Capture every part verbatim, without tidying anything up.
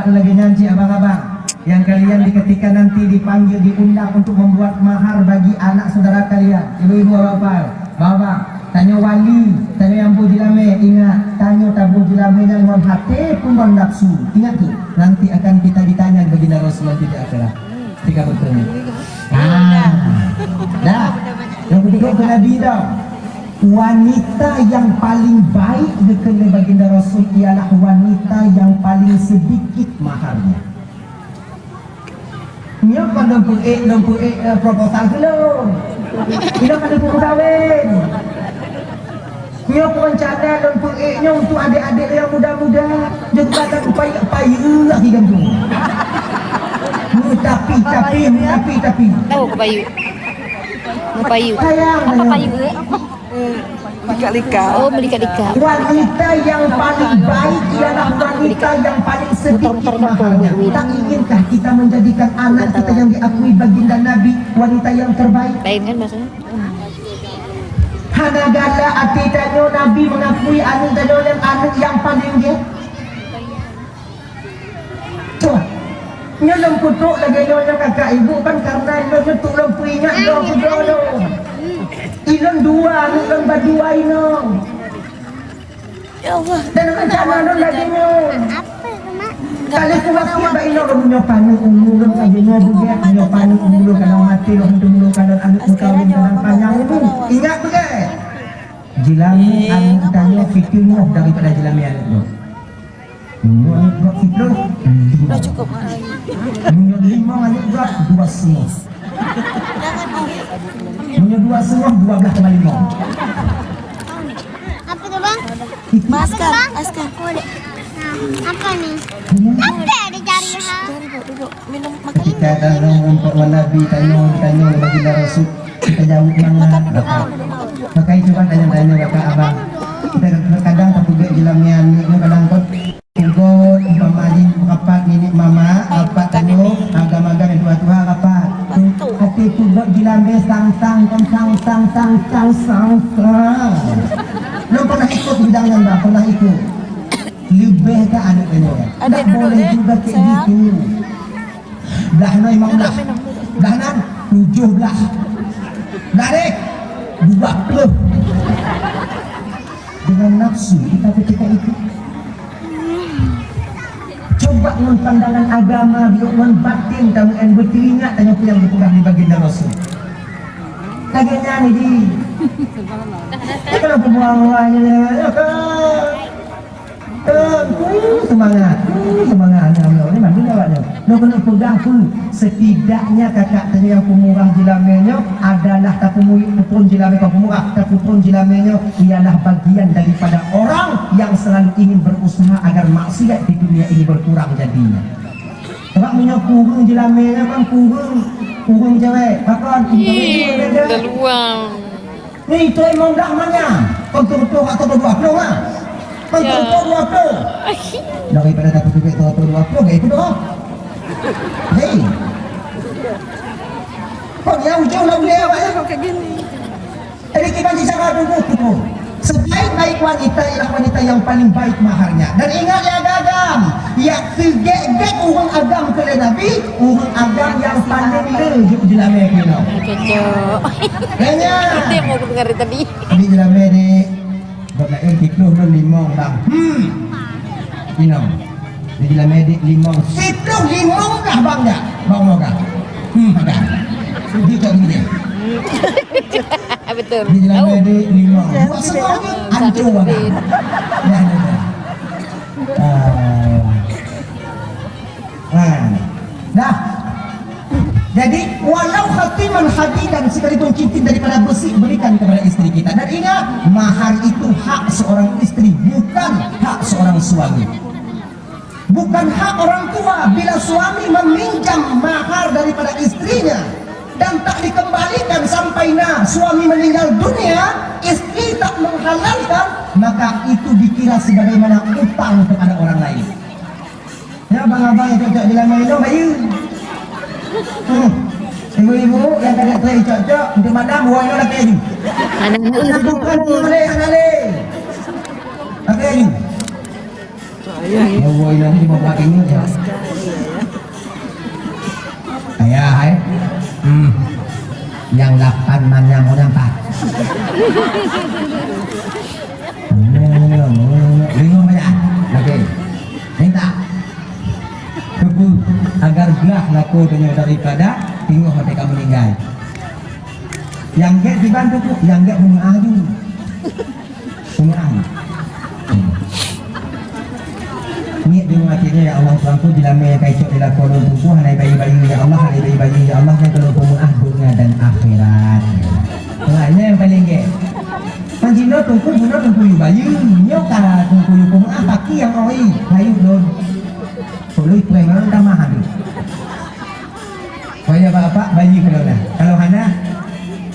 Lagèe nyan cit abang-abang, nyang kalian di ketika nanti dipanggil, diundang untuk membuat mahar bagi anak saudara kalian, ibu-ibu, bapak-bapak, tanyoe wali, tanyoe nyang boh jeulamèe, ingat, tanyoe taboh jeulamèe nyan ngon até pun ngon nafsu. Ingat tu, nanti akan kita ditanya di baginda Rasulullah di akhirat. Tiga betul. Ah. Dah. Nyang keuduek keu Nabi dah. Wanita yang paling baik dikheun lé baginda Rasul ialah wanita yang paling sedikit maharnya. Nyoe kon lôn peuék, lôn peuék, eh, proposal keu lôn. Ilôn ka lheueh peukawen. Nyoe peurencana lôn peuék nyoe untuk adék-adék nyang muda-muda. Nyoe bukan payeuk-payeuk lagi kan tu. Mutapi-tapi, mutapi-tapi. Tahu ke payeuk? Payeuk. Sayang. Apa payeuk? Likat-likat. Oh, melikat-likat. Wanita yang paling baik ialah wanita yang paling sedikit maharnya. Tak inginkah kita menjadikan anak kita yang diakui baginda Nabi wanita yang terbaik? Lain kan maksudnya? Hana galak até tanyoe Nabi mengakui aneuk tanyoe nyan aneuk nyang paléng gét. Tuh, nyoe lôn peutrok lagèe nyoe nyan kakak ibu kan karena nyoe nyoe tu lôn peuingat lôn keudroe lôn. Ilôn dua aneuk lôn ba dua inong. Ya Allah. Dan rencana lôn lagèe nyoe. Apa tu, Mak? Kali kuwasiat bak inong lôn nyoe paneuk umu lôn lagèe nyoe beugèt, nyoe paneuk umu lôn kadang maté, lôn henteu lôn kadang aneuk meukawen kadang panyang umu. Ingat beugèt. Jeulamèe aneuk tanyoe pikeue nyoe daripada jeulamèe aneuk lôn. Meunyoe aneuk gob siplôh, limong. Dah cukup, Mak. Meunyoe limong aneuk gob, dua setengah. Meunyoe dua setengah, dua belas koma lima. Apa tu, Bang? Itu. Askar, Askar. Nah, apa ni? Apa ada jari, ha? Duduk, duduk. Minum, makan. Kita dalam untuk Nabi tanya, tanya bagi Rasul. Kita jawab mangat. Pakai cuba tanya-tanya kakak abang. Kita kadang tak peugah jeulamèe aneuk kadang kot. Peugot, umpama jih rapat niniak mamak, rapat tanyoe, agam-agam nyang tuha-tuha rapat. Até peugot jeulamèe sang-sang, kon sang-sang, sang-sang, sang-sang. Lôn pernah ikut bidang nyan, Bang, pernah ikut. Leubeh ka aneuk tanyoe. Tak boleh juga kayak gitu. Blah nyoe limong blah. Blah nan tujoh blah. Blah deh dua puluh. Dengan nafsu kita ketika itu. Coba ngon pandangan agama, biôk ngon batin, kamu yang berteringat tanya apa yang dipeugah di baginda Rasul. Lagèe nyan di. Kalau pembuang-buang, ya, ya, ya, kan? Eh, uh, semangat. Uh, semangat. Alhamdulillah. Ni mandi awaknya. Lo kena pegang pun. Setidaknya kakak tanya yang pemurah jeulamèe nyoe adalah tapeumuyup peutrôn jeulamèe, kon peumurah, tapeutrôn jeulamèe nyoe ialah bagian daripada orang yang selalu ingin berusaha agar maksiat di dunia ini berkurang jadinya. Sebab meunyoe kureueng jeulamèe nyoe kan kureueng, kureueng cewek, pakon? Ih, lalu wang. Ni, itu memang dah manya. Betul-betul atau dua puluh mah. Betul-betul dua puluh. Daripada dapat duit dua puluh, dua puluh, gaya itu doh. Hei. Kok dia ujung dah boleh awak ya? Jadi kita bicara dulu tu. Sebaik-baik wanita ialah wanita yang paling baik maharnya. Dan ingat ya agam, ya segek-gek ureueng agam keu lé Nabi, ureueng agam yang paling le juk jeulamèe keu inoe. Cocok. Kayaknya. Itu yang mau aku dengar dari tadi. Ini jeulamèe dek. Buat lain tikus tu limong bang. Hmm. Inoe. Di jeulamèe dek limong. Siplôh limong dah bang dah. Bang moga. Hmm, dah. Dia tak gini. Betul. Di jeulamèe dek limong. Buat semua ni hancur bang. Dah, dah, dah. Ah. Nah. Dah. Jadi, walau khatiman hadidan, sekalipun cincin daripada besi, berikan kepada istri kita. Dan ingat, mahar itu hak seorang istri, bukan hak seorang suami. Bukan hak orang tua bila suami meminjam mahar daripada istrinya dan tak dikembalikan sampai na suami meninggal dunia, istri tak menghalalkan, maka itu dikira sebagaimana utang kepada orang lain. Ya, abang-abang yang cocok jeulamèe nyoe bayeue. Hmm. Ibu-ibu yang kada trok cocok, untuk madam, wah, nyoe laki lagi. Anak-anak. Bukan boleh, hana lé. Laki lagi. Ya Allah, ini cuma buat ini aja. Ayah, hai. Hmm. Yang lapan mana mau nampak? Bingung banyak. Oke. Minta. Tubuh agar gah laku dunia daripada tinggal sampai kamu meninggal. Yang gek dibantu tu, yang gek bunga aju. Bunga aju. Ni di rumah kita, ya Allah, Tuhanku, di lama yang kacau di laku lôn tubuh, hana bayi-bayi, ya Allah, hana bayi-bayi, ya Allah, yang kalau bunga dunia dan akhirat. Wah, ini yang paling gek. Kan jinoe tungku, jinoe tungku yu bayi, nyoka tungku yu bunga, paki yang oi, bayi lôn. Kalau itu memang dah mahal tu. Payah bapak bayi kalau dah. Kalau hana,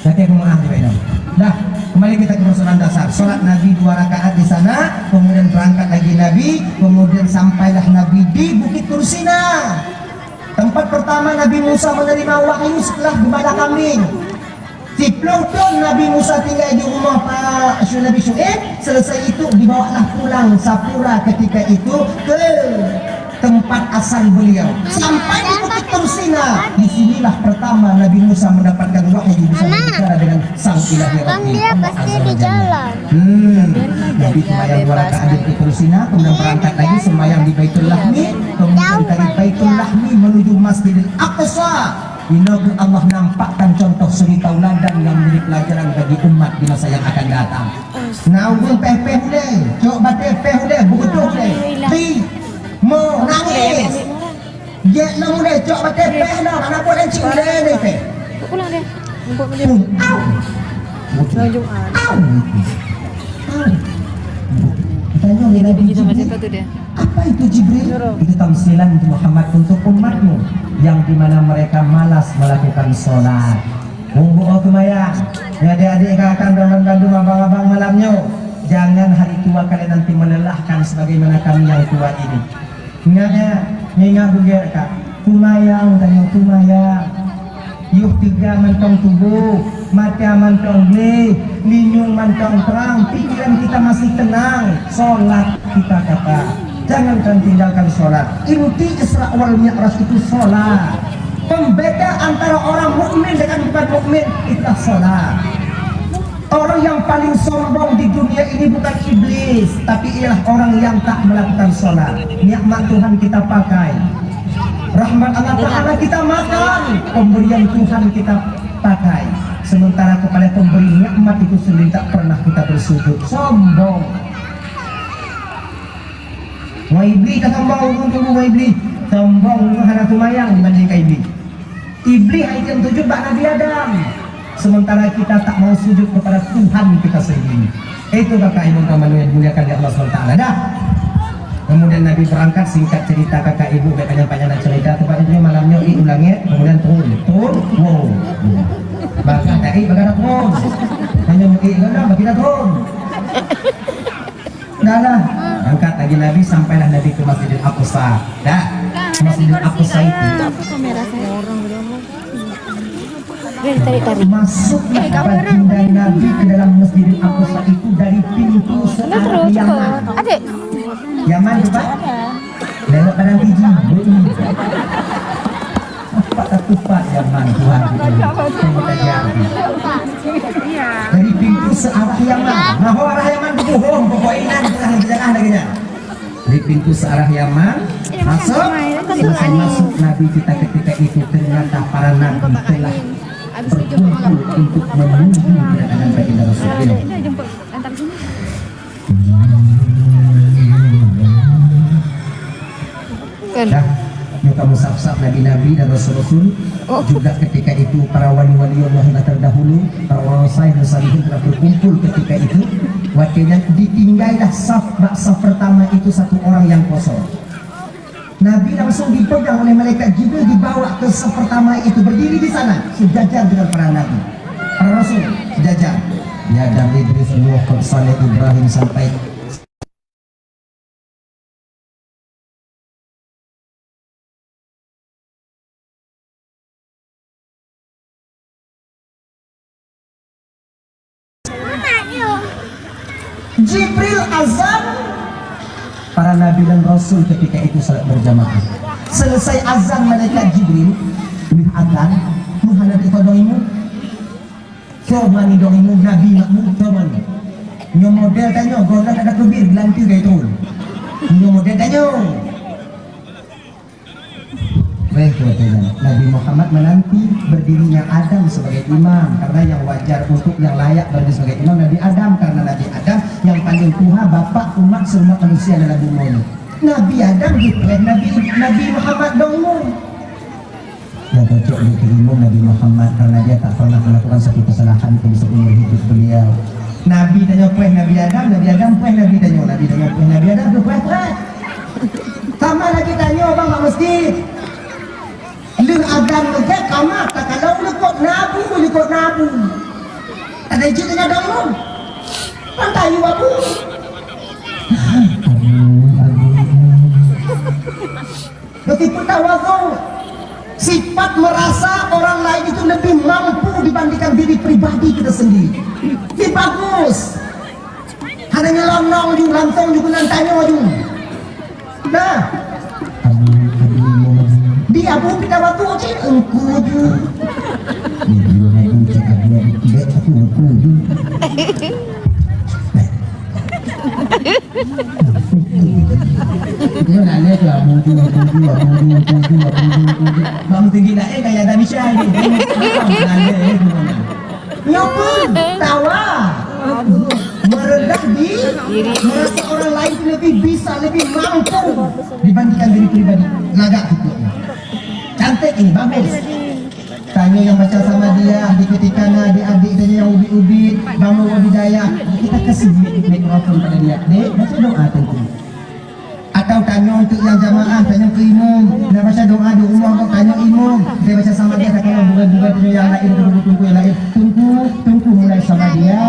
nanti aku maaf juga ini. Dah, kembali kita ke persoalan dasar. Sholat Nabi dua rakaat di sana, kemudian berangkat lagi Nabi, kemudian sampailah Nabi di Bukit Tursina. Tempat pertama Nabi Musa menerima wahyu setelah gembala kambing. Siplôh thôn Nabi Musa tinggai di rumah Pak Syu-, Nabi Syu'aib, selesai itu dibawalah pulang Sapura ketika itu ke tempat asal beliau. Sampai di Bukit Tursina, di sinilah pertama Nabi Musa mendapatkan wahyu bisa berbicara dengan Sang Ilahi Rabbi, Allah Azza wa Jalla. Hmm, Nabi sembahyang dua rakaat di Bukit Tursina, kemudian berangkat lagi sembahyang di Baitul Lahmi, kemudian dari Baitul Lahmi menuju Masjidil Aqsa. Inoe Allah nampakkan contoh suri tauladan yang menjadi pelajaran bagi umat di masa yang akan datang. Na ureueng péh-péh ulèe, cok batèe péh ulèe, beugeutôh ulèe. Pi, mo, nangis. Jek lom ulèe, cok batèe péh lom, aneuk buet laén cit ulèe deh péh. Pulang deh. Jemput beliau. Pun, au. Hari Jumaat. Au. Au. Ditanya oleh Nabi Jibril, "Apa itu, Jibril?" "Itu tamsilan, Muhammad, untuk umatmu yang di mana mereka malas melakukan sholat." Munggu oh seumayang, ya adik-adik kakak dan bandum abang-abang malam nyoe, jangan hari tua kalian nanti melelahkan sebagaimana kami yang tua ini. Ingat ya, ingat beugét ka. Seumayang tanyoe seumayang. Yoh teuga mantong tuboh, mata mantong gleh, linyueng mantong trang, pikiran kita masih tenang, sholat kita kata. Jangankan tinggalkan sholat. Inti Isra wal Mi'raj itu sholat. Pembeda antara orang mukmin dengan bukan mukmin itulah sholat. Orang yang paling sombong di dunia ini bukan iblis, tapi ialah orang yang tak melakukan sholat. Nikmat Tuhan kita pakai, rahmat Allah Taala kita makan, pemberian Tuhan kita pakai. Sementara kepada pemberi nikmat itu sendiri tak pernah kita bersujud. Sombong. Wah iblis, ka sombong ureueng tuboh, wah iblis. Sombong ureueng hana seumayang dibandingkan iblis. Iblis hana sujud bak Nabi Adam. Sementara kita tak mau sujud kepada Tuhan kita sendiri. Itu kakak ibu dan teman yang dimuliakan oleh Allah subhanahu wa taala. Dah. Kemudian Nabi berangkat, singkat cerita kakak ibu, bèk panjang-panjang nak cerita. Tempat itu malam nyoe i u langèt, kemudian turun, turun, wow. Bahkan tak i, bahkan turun. Hanya mau i, bahkan tidak turun. Dah lah, angkat lagi Nabi, sampailah Nabi ke Masjidil Aqsa. Dah, Masjidil Aqsa itu. Masuklah baginda Nabi ke dalam Masjidil Aqsa itu dari pintu searah Yaman. Adik. Yaman tu, Pak? Lewat Padang Piji. Apa tak tupat Yaman Tuhan itu? Tengok aja. Dari pintu searah Yaman. Nah, arah Yaman tu bohong, pokok inan, jangan, jangan lagi, ya. Dari pintu searah Yaman, masuk, selesai masuk Nabi kita ketika itu, ternyata para nabi telah berkumpul untuk menunggu kedatangan baginda Rasul. Dah, nyoe kamoe saf-saf nabi-nabi dan rasul-rasul. Juga ketika itu para wali-wali Allah yang terdahulu, para orang saleh dan salihin telah berkumpul ketika itu. Watèe nyan ditinggailah saf, bak saf pertama itu satu orang yang kosong. Nabi langsung dipegang oleh malaikat Jibril, dibawa ke saf pertama itu, berdiri di sana sejajar dengan para nabi, para rasul, sejajar. Ya Adam, Idris, Nuh, Saleh, Ibrahim sampai Jibril azan. Nabi dan Rasul ketika itu salat berjamaah. Selesai azan malaikat Jibril, lheueh azan, lheueh hana teudong imum. Soe mani dong imum, Nabi makmum, soe mani. Nyoe model tanyoe, gohlom ada keubir, geulantui gaya turun. Nyoe model tanyoe. Baik, Nabi Muhammad menanti berdirinya Adam sebagai imam, karena yang wajar untuk, yang layak berdiri sebagai imam Nabi Adam, karena Nabi Adam yang paling tuha, bapak umat seluruh manusia dalam dunia ini. Nabi Adam dipreh Nabi, Nabi Muhammad dong imum. Yang cocok untuk imum Nabi Muhammad, karena dia tak pernah melakukan satu kesalahan pun seumur hidup beliau. Nabi tanyoe preh Nabi Adam, Nabi Adam preh Nabi tanyoe, Nabi tanyoe preh Nabi Adam, tu preh-preh. Sama lagi tanyoe bang bak masjid. Lheueh azan lagèe kamat, takalon likot nabu, likot nabu. Ada jih teunyadong lom. Pantayu abu. Meskipun tawadhu, sifat merasa orang lain itu lebih mampu dibandingkan diri pribadi kita sendiri. Ini bagus. Hana nyelonong ju, langsung ju keunan tanyoe ju. Nah. Di abu kita waktu cit engku ju. Di abu cit abu tidak aku engku ju. Dia nak lihat tu abu tu, abu tu, abu tu, abu tu, abu tu, abu tu. Bang tinggi nak eh kayak ada Misha ni. Nak lihat eh tu mana. Nyoe pun tawa. Merendah di, merasa orang lain lebih bisa, lebih mampu dibandingkan diri pribadi. Lagak hukumnya. Cantik ini, bagus. Tanya yang baca sama dia, di ketika na adik-adik tanya yang ubit-ubit, bangun di dayah. Kita kasih mikrofon pada dia. Dek, baca doa tengku. Atau tanyoe untuk nyang jamaah, tanyoe keu imum. Dah baca doa di rumah kok tanyoe imum. Dia baca sama dia, tanyoe bukan-bukan tanyoe yang lain, tunggu-tunggu yang lain. Tunggu, tunggu mulai sama dia.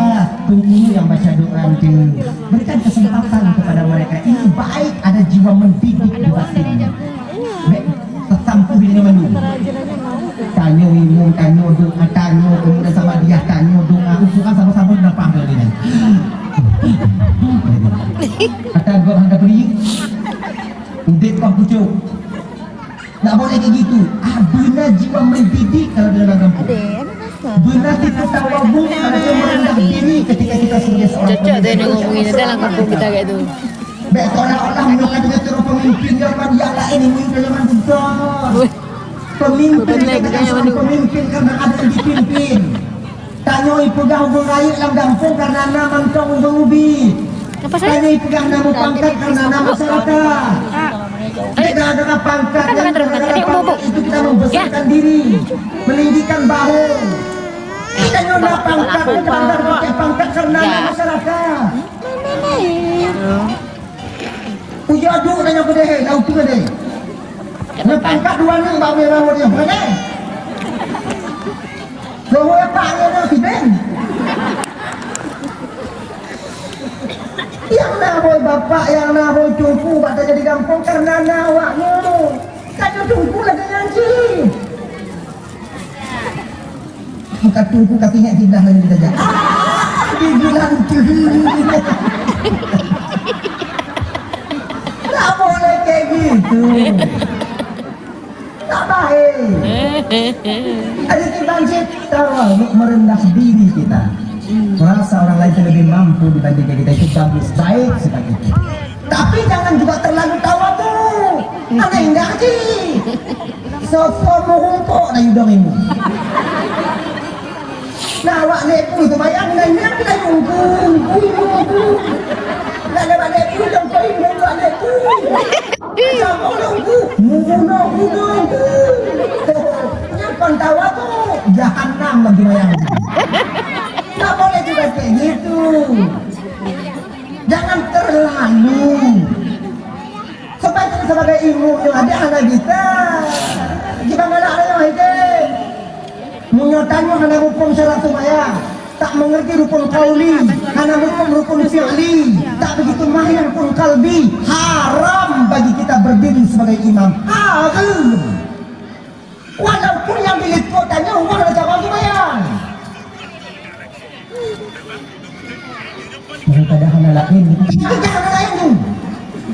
Tunggu yang baca doa tu. Berikan kesempatan kepada mereka. Ini baik ada jiwa mendidik di batinnya. Baik. Tatampu di mana? Tanyoe imum, tanyoe doa, tanyoe kemudian sama dia, tanyoe doa. Ukuran sama-sama dah paham dah ni. Kata gop hang kata. Udép kau pucuk. Tak boleh kayak gitu. Ah, benar jiwa mendidik kalau dalam kampung. Benar kita tawadhu, kalau dia merendah diri ketika kita sebagai seorang pemimpin. Cocok tu dengan ngomong dalam kampung kita kayak tu. Bèk seolah-olah meunyoe ka deungoe pemimpin jaman yang laén, pemimpin jaman muda. Pemimpin jaman muda. Pemimpin karena ada yang dipimpin. Tanyoe ipeugah ureueng rayeuk lam gampông karena na mantong ureueng ubit. Tanyoe ipeugah na meupangkat karena na masyarakat. Gara-gara pangkat, gara-gara pangkat itu kita membesarkan diri, meninggikan bahu. Tanyoe na pangkat, kita pakai pangkat karena na masyarakat. Ujoe duek tanyoe keudeh, lau tu keudeh. Ngon pangkat dua nyoe bak mirah nyoe keudeh. Lôn wéeh pak nyoe nyoe sibeng. Nyang na hôi bapak, nyang na hôi teungku bak tajak di gampông karena na awak nyoe. Tanyoe teungku lagèe nyan cit. Bukan tungku kaki ingat tidak lagi kita jaga. Ah, dibilang tu. Tak boleh kayak gitu. Tak baik. Ada timbang cit, tahu merendah diri kita. Merasa orang lain lebih mampu dibandingkan kita itu bagus, baik sebagai kita. Tapi jangan juga terlalu tawadhu. Aneh enggak sih? Soso meurumpok na yudong ilmu. Nah, awak lé pui seumayang na nyan na yungku, yungku, yungku. Nah, lewat lé pui dong koi ilmu awak lé pui. Sama dong ku, mubunoe, mubunoe ku. Nyan kon tawadhu, jahanam lagi mayang. Tak boleh juga kayak gitu. Jangan terlalu. Supaya kita sebagai ilmu yang ada anak kita. Kita galak ada yang hidup. Meunyoe tanyoe hana rukun syarat seumayang, tak mengerti rukun qauli, hana rukun, rukun fi'li, tak begitu mahir rukun qalbi, haram bagi kita berdiri sebagai imam. Haram. Walaupun yang di likot tanyoe ureueng hana cabang seumayang. Daripada hana laén. Daripada hana laén tu.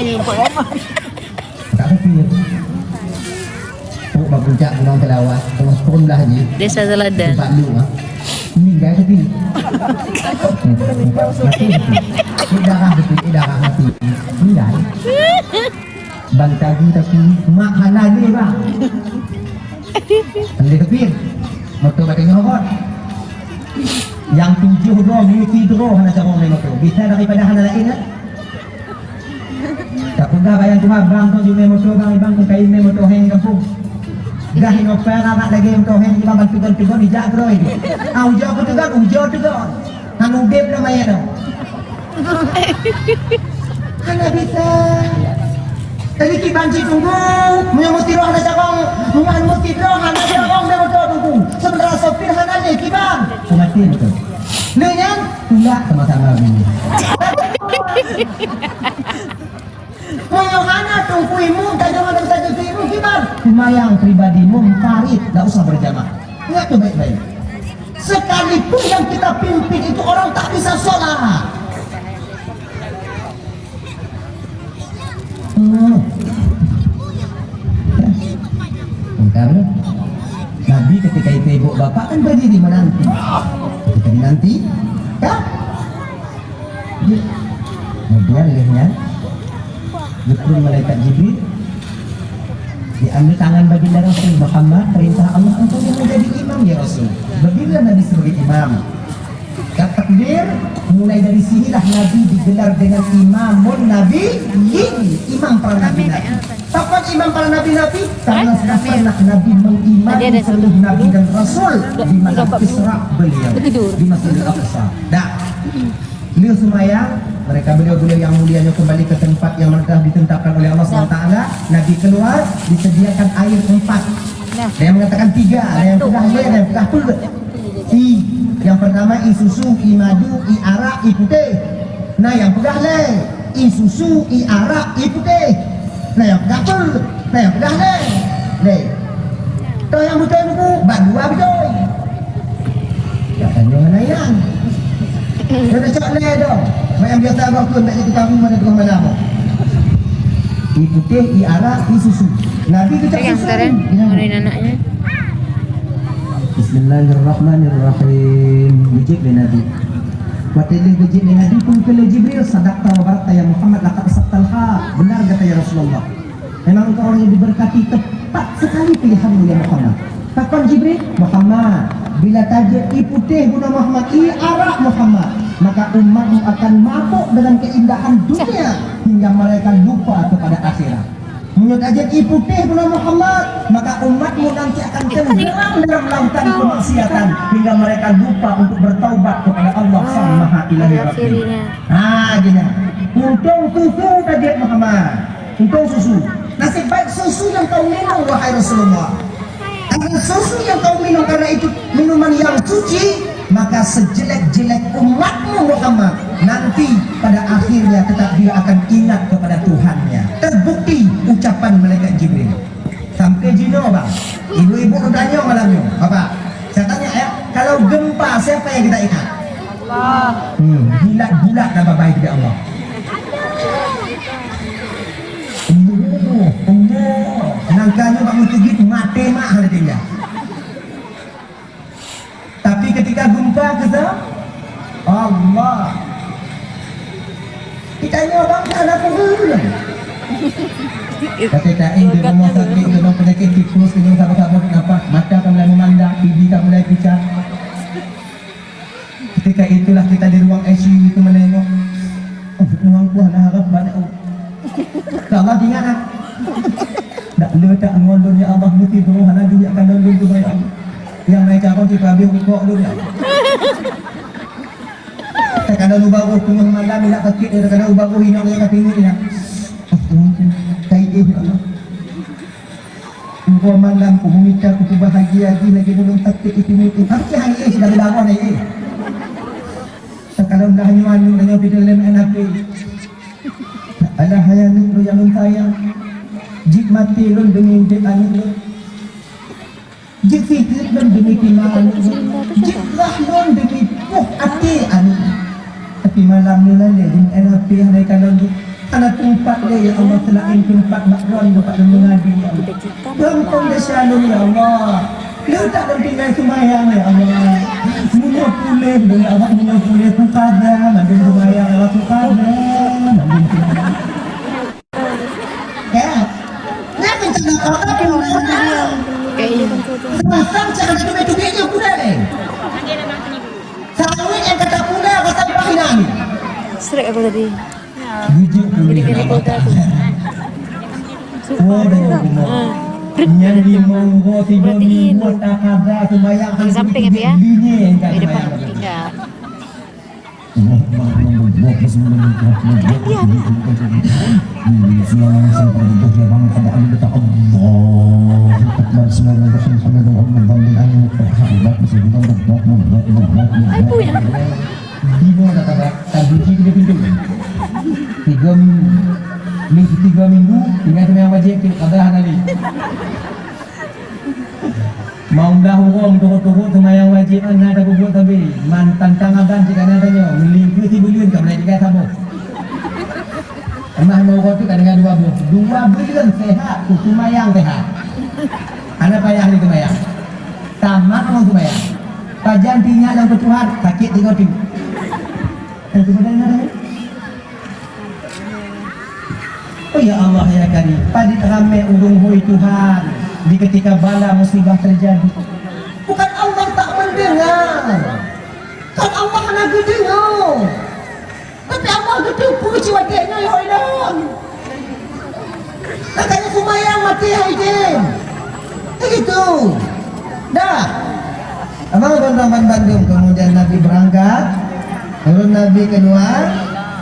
Ni, Pak Rahman. Tak kecil. Trok bak puncak Gunong Seulawah, teungoh phôn blah jih. Desa Teladan. Tempat lu, ha. Meninggai kecil. Mati kecil. Cek darah kecil, cek darah mati. Meninggai. Ban tagi tapi mak hana lé, bang. Hana lé kecil. Moto batang nyohot. Nyang tujoh droe, multi droe hana carông lé moto. Bisa daripada hana laén, kan? Tapeugah bak nyang tuha, bang, tu jumé moto, bang, bang, keu kain mé moto héng gampông. Dah inoe pèng arak lagèe moto héng, bang, ban teugon-teugon, ijak keudroe. Ah, ujoe keu teugon, ujoe teugon. Hana udép dah manyét dah. Hana bisa. Tadi kiban cit tunggu, meunyoe meusidroe hana carông, meunyoe meusidroe hana carông, dah moto tunggu. Sementara sopir hana lé kiban. Peumaté moto. Lé nyan, tulak sama-sama bunyi. Meunyoe hana teungku imum, tanyoe hana meusajoh keu imum, kiban? Seumayang pribadi munfarid, tak usah berjamaah. Ingat tu baik-baik. Sekalipun yang kita pimpin itu orang tak bisa sholat. Hmm. Karena Nabi ketika itu ibu bapak kan berdiri menanti. Ketika dinanti, kan? Kemudian lheueh nyan, geukheun malaikat Jibril, diambil tangan baginda Rasul, "Muhammad, perintah Allah untuk menjadi imam, ya Rasul." Berdirilah Nabi sebagai imam. Kat takbir, mulai dari sinilah Nabi digelar dengan Imamun Nabiyyin, imam para nabi-nabi. Kapan imam para nabi-nabi? Karena sudah pernah Nabi mengimami seluruh nabi dan rasul di malam Isra beliau di Masjidil Aqsa. Dah. Beliau sembahyang, mereka beliau-beliau yang mulia nyoe kembali ke tempat yang telah ditetapkan oleh Allah subhanahu wa taala. Nabi keluar, disediakan air empat. Ada yang mengatakan tiga, ada yang peugah lhèe, ada yang peugah peuet. I, yang pertama i susu, i madu, i arak, i putéh. Nah, yang peugah lhèe, i susu, i arak, i putéh. Nah, yang peugah peuet, nah, yang peugah lhèe. Lhèe. Toh nyang beutôi buku, ban dua beutôi. Katanya hana hilang. Dah cok lé dah. Mak yang biasa abang pun tak jadi tahu mana tukang malam. I putéh, i arak, i susu. Nabi kecap susu. Pegang sekarang. Ya. Nurin anaknya. Bismillahirrahmanirrahim. Bijik lé Nabi. Watèe lé bijik lé Nabi pun keu lé Jibril, "Sadaqta wa barakta ya Muhammad, laqad asabtal haq." Benar kata ya Rasulullah. Memang engkau orang yang diberkati, tepat sekali pilihanmu, ya Muhammad. Pakon Jibril? Muhammad, bila tajeuet i putéh bunoe Muhammad, i arak Muhammad, maka umatmu akan mabuk dengan keindahan dunia hingga mereka lupa kepada akhirat. Meunyoe tajeuet i putéh bunoe Muhammad, maka umatmu nanti akan tenggelam dalam lautan kemaksiatan hingga mereka lupa untuk bertaubat kepada Allah Sang Maha Ilahi Rabbi. Ha, gini. Untông susu tajeuet Muhammad. Untông susu. Nasib baik susu yang kau minum, wahai Rasulullah. Karena susu yang kau minum, karena itu minuman yang suci, maka sejelek-jelek umatmu Muhammad, nanti pada akhirnya tetap dia akan ingat kepada Tuhannya. Terbukti ucapan malaikat Jibril. Sampai jinoe, bang. Ibu-ibu bertanya malam ni, Bapak. Saya tanya ya, kalau gempa siapa yang kita ingat? Allah. Hmm, bulat-bulat dah babai tidak Allah. Allah, Allah. Nangkanya bak meuteugit maté mak hana tinggal. Tapi ketika gempa kesa, Allah. Kita nyoe bangsa anak ureueng. Tapi tak di rumah sakit, kena penyakit tipus, kena sabar-sabar, nampak mata tak mulai memandang, pipi tak mulai pucat. Ketika itulah kita di ruang I C U itu menengok. Oh, ruang kuah nak harap banyak. Oh. Kalau ingat ah. Tak lu Meutak ngon lôn, ya Allah, meusidroe hana jih jak kalon lôn teuma, ya Allah. Nyang na carông cit pabéh rukok lôn, ya Allah. Takalon ubak boh teungoh malam, ilak sakét, takalon ubak boh inong nyang ka teungeut, ya. Kai éh, ya Allah. Uroe malam ku meumita, ku peubahagia jih lagèe ulôn sakét di teungoh. Tapi hai éh, sudah beudarah hai éh. Takalon dah nyoe aneuk, nyoe pidong lé meu'en api. Alah, hai aneuk lôn nyang lôn sayang, jeuet maté lôn demi udép aneuk lôn. Jeuet siheut lôn demi tima aneuk lôn. Jeuet rhah lôn demi poh até aneuk lôn. Tapi malam nyoe lalée deungon api hana kalon jih. Hana teumpat lé, ya Allah, seulaén teumpat bak Droeneuh bak lôn meungadu, ya Allah. Rampong desya lôn, ya Allah. Leutak lôn tinggai seumayang, ya Allah. Meunyoe puléh, ya Allah, meunyoe puléh, kuqada mandum seumayang, ya Allah, kuqada mandum seumayang. Ya. Nah, rencana apa tu? Kayak ini. Sepasang cara tubéh-tubéh je kuda deh. Sawit nyang ka tapula pasang pahinan. Strike aku tadi. Bijak. Jadi dari kota tu. Waduh, rumah. Nyang di monggo tiga minggu tak ada sembahyang. Ada samping ya? Di depan tinggal. Allahu Akbar. Bismillahirrahmanirrahim. Hai, punya. Dino dah tak ada, tak kunci dia pintu. Tiga minggu, minggu tiga minggu, tinggal sembahyang wajib, tak ada hana lé. Mau dah ureueng turut-turut sembahyang wajib, hana ada peubuet sabe. Man tantang abang cit hana tanyoe, meulingkeu sibuleuen ka meunai tiga saboh. Emah nurot tu kadang dua boh. Dua buleuen sehat, tu sumbayang sehat. Hana payah lé sumbayang. Tamat ngon sumbayang. Pajan tinggai lam keutuhan, sakét tiga tu. Eh, sebenarnya ada. Oh ya Allah, ya Karim, padit ramé ureueng hôi Tuhan di ketika bala musibah terjadi. Bukan Allah tak mendengar. Kan Allah hana geudeungoe. Tapi Allah geuteupeue cit watèe nyoe, ya Allah. Makanya sumbayang maté hai jén. Begitu. Dah. Abang bandum bandum, kemudian Nabi berangkat, turun Nabi keluar,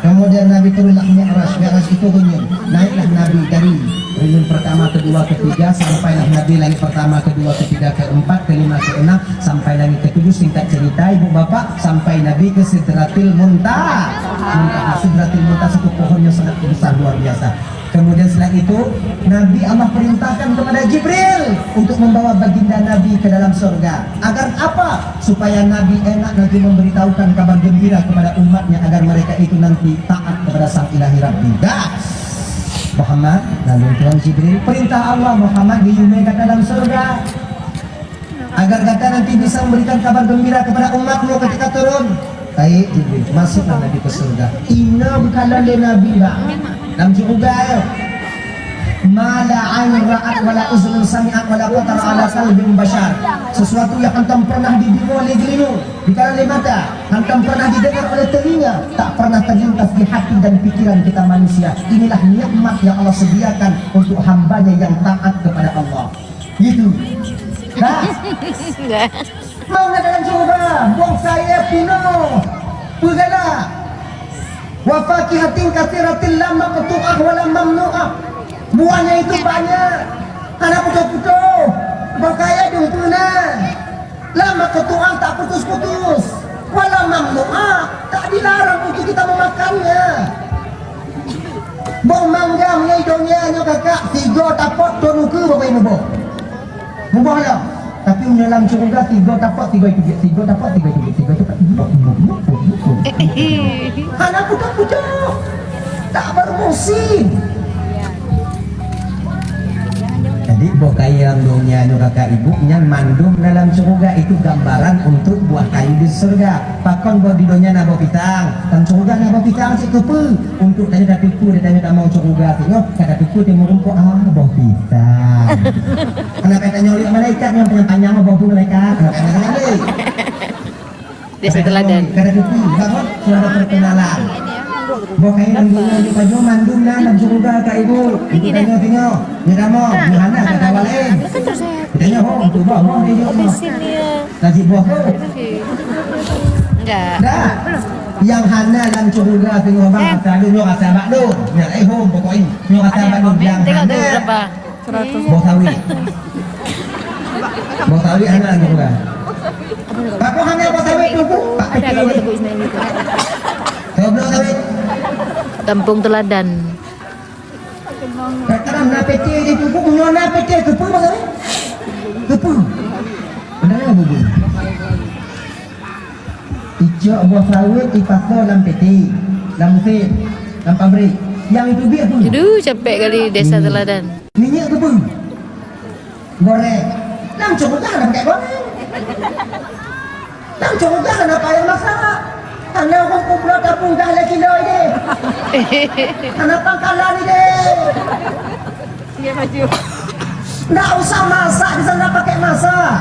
kemudian Nabi turunlah Mi'raj. Mi'raj itu geunyong. Naiklah Nabi dari ringan pertama, kedua, ketiga, sampailah Nabi langit pertama, kedua, ketiga, keempat, kelima, keenam, sampai langit ketujuh. Singkat cerita, ibu bapak, sampai Nabi ke Sidratil Munta-, Muntaha. Sidratil Muntaha satu pohon yang sangat besar, luar biasa. Kemudian setelah itu, Nabi Allah perintahkan kepada Jibril untuk membawa baginda Nabi ke dalam surga. Agar apa? Supaya Nabi enak nanti memberitahukan kabar gembira kepada umatnya agar mereka itu nanti taat kepada Sang Ilahi Rabbi. Dah. Muhammad, lalu Tuhan Jibril, perintah Allah, Muhammad, geuyue ka dalam surga. Agar gata nanti bisa memberikan kabar gembira kepada umatmu ketika turun. Baik, Jibril, masuklah Nabi ke surga. Inoe geukalon lé Nabi, bak, lam syeuruga, ya. Ma la ainun ra'at, wa la uzunun sami'at, wa la khatara ala qalbin bashar. Sesuatu yang hantom pernah dideungoe lé geulinyueng, dikalon lé mata, hantom pernah didengar oleh telinga, tak pernah terlintas di hati dan pikiran kita manusia. Inilah nikmat yang Allah sediakan untuk hamba-Nya yang taat kepada Allah. Gitu. Dah. Dah. Mangat dalam syeuruga, boh kayèe pinoh, peugalak. Wa fakihatin katsiratin la maqtu'ah wa la mamnu'ah. Buahnya itu banyak. Hana putôh-putôh. Boh kayèe dum peue na. La maqtu'ah, tak putus-putus. Wa la mamnu'ah, tak dilarang untuk kita memakannya. Boh mangga meunyoe donya nyoe kakak, sigoe tapot, trok ukeue bapak ibu boh. Muboh lom. Tapi meunyoe lam syeuruga, sigoe tapot, sigoe itu jih, sigoe tapot, sigoe itu jih, sigoe tapot. Hana putôh-putôh. Tak bermusim. Jadi, boh kayèe lam donya nyoe kakak ibu, nyan mandum na lam syeuruga, itu gambaran untuk buah kayu di surga. Pakon boh di donya na boh pisang, lam syeuruga na boh pisang cit keupeue. Untuk tanyoe tateupeue, tanyoe tamong syeuruga, singoh ka tateupeue teumeureumpok, ah, boh pisang. Kenapa tanyoe lihat malaikat nyang panyang-panyang boh tu malaikat? Kenapa tanyoe lihat? Dia setelah dan. Kada tutup, bangun, sudah ada perkenalan. Boh kain lam dunia nyoe pajoh mandum na lam syeuruga ka ibu. Ibu tanyoe singoh, nyoe damoe, nyoe hana ka sawa laén. Tanyoe ho untuk boh, boh ni jok boh. Najib boh tu. Enggak. Dah. Yang hana lam syeuruga singoh bang, kata lu nyoe kata bak lu. Nyoe eh hom pokok ini. Nyoe kata bak lu yang hana. Boh sawit. Boh sawit hana lagi bukan? Pak, boh hana boh sawit tu, Bu? Pak, ada kecil. Ada boh sawit. Saya belum sawit. Kampung Teladan. Sekarang na pete je tu, Bu. Nyoe na pete, kepu boh sawit? Kepu. Benar ya, Bu? Icok boh sawit ipasoe lam pete, lam mesin, lam pabrik. Yang itu biak tu. Aduh, capek kali Desa Teladan. Minyak kebun. Goreng. Lam syeuruga hana pakai goreng. Lam syeuruga hana payah masak. Hana ureueng peubloe tapung dah lé kilo ideh. Hana pangkalan ideh. Ndak usah masak, di sana pakai masak.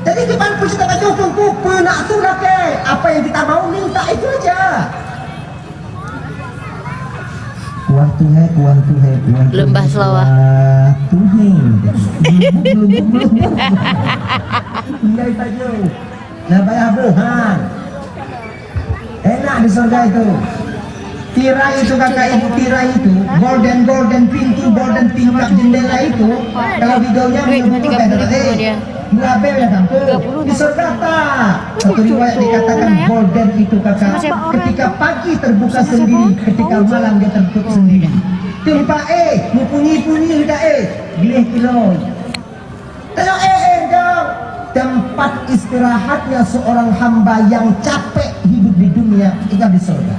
Jadi kiban pun kita kata tungku peunak tu lakée. Apa yang kita mau minta itu aja. Kuah tuhé, kuah tuhé, kuah tuhé, Leumbah Seulawa. Kuah tuhé. Gelubuk, gelubuk, gelubuk. Tinggai saja. Nah, payah boh, ha. Enak di surga itu. Tirai itu, kakak ibu, tirai itu, golden, golden pintu, golden tingkap jendela itu, kalau di dunia menyebut itu beda, eh. Dua abéh dah sampôh. Di surga tak. Satu riwayat dikatakan golden itu kakak, ketika pagi terbuka sendiri, ketika malam dia tertutup sendiri. Tempat eh, mupunyi-punyi dah eh, gleh kilon. Tengok eh, eh, dong. Tempat istirahatnya seorang hamba yang capek hidup di dunia, itu di surga.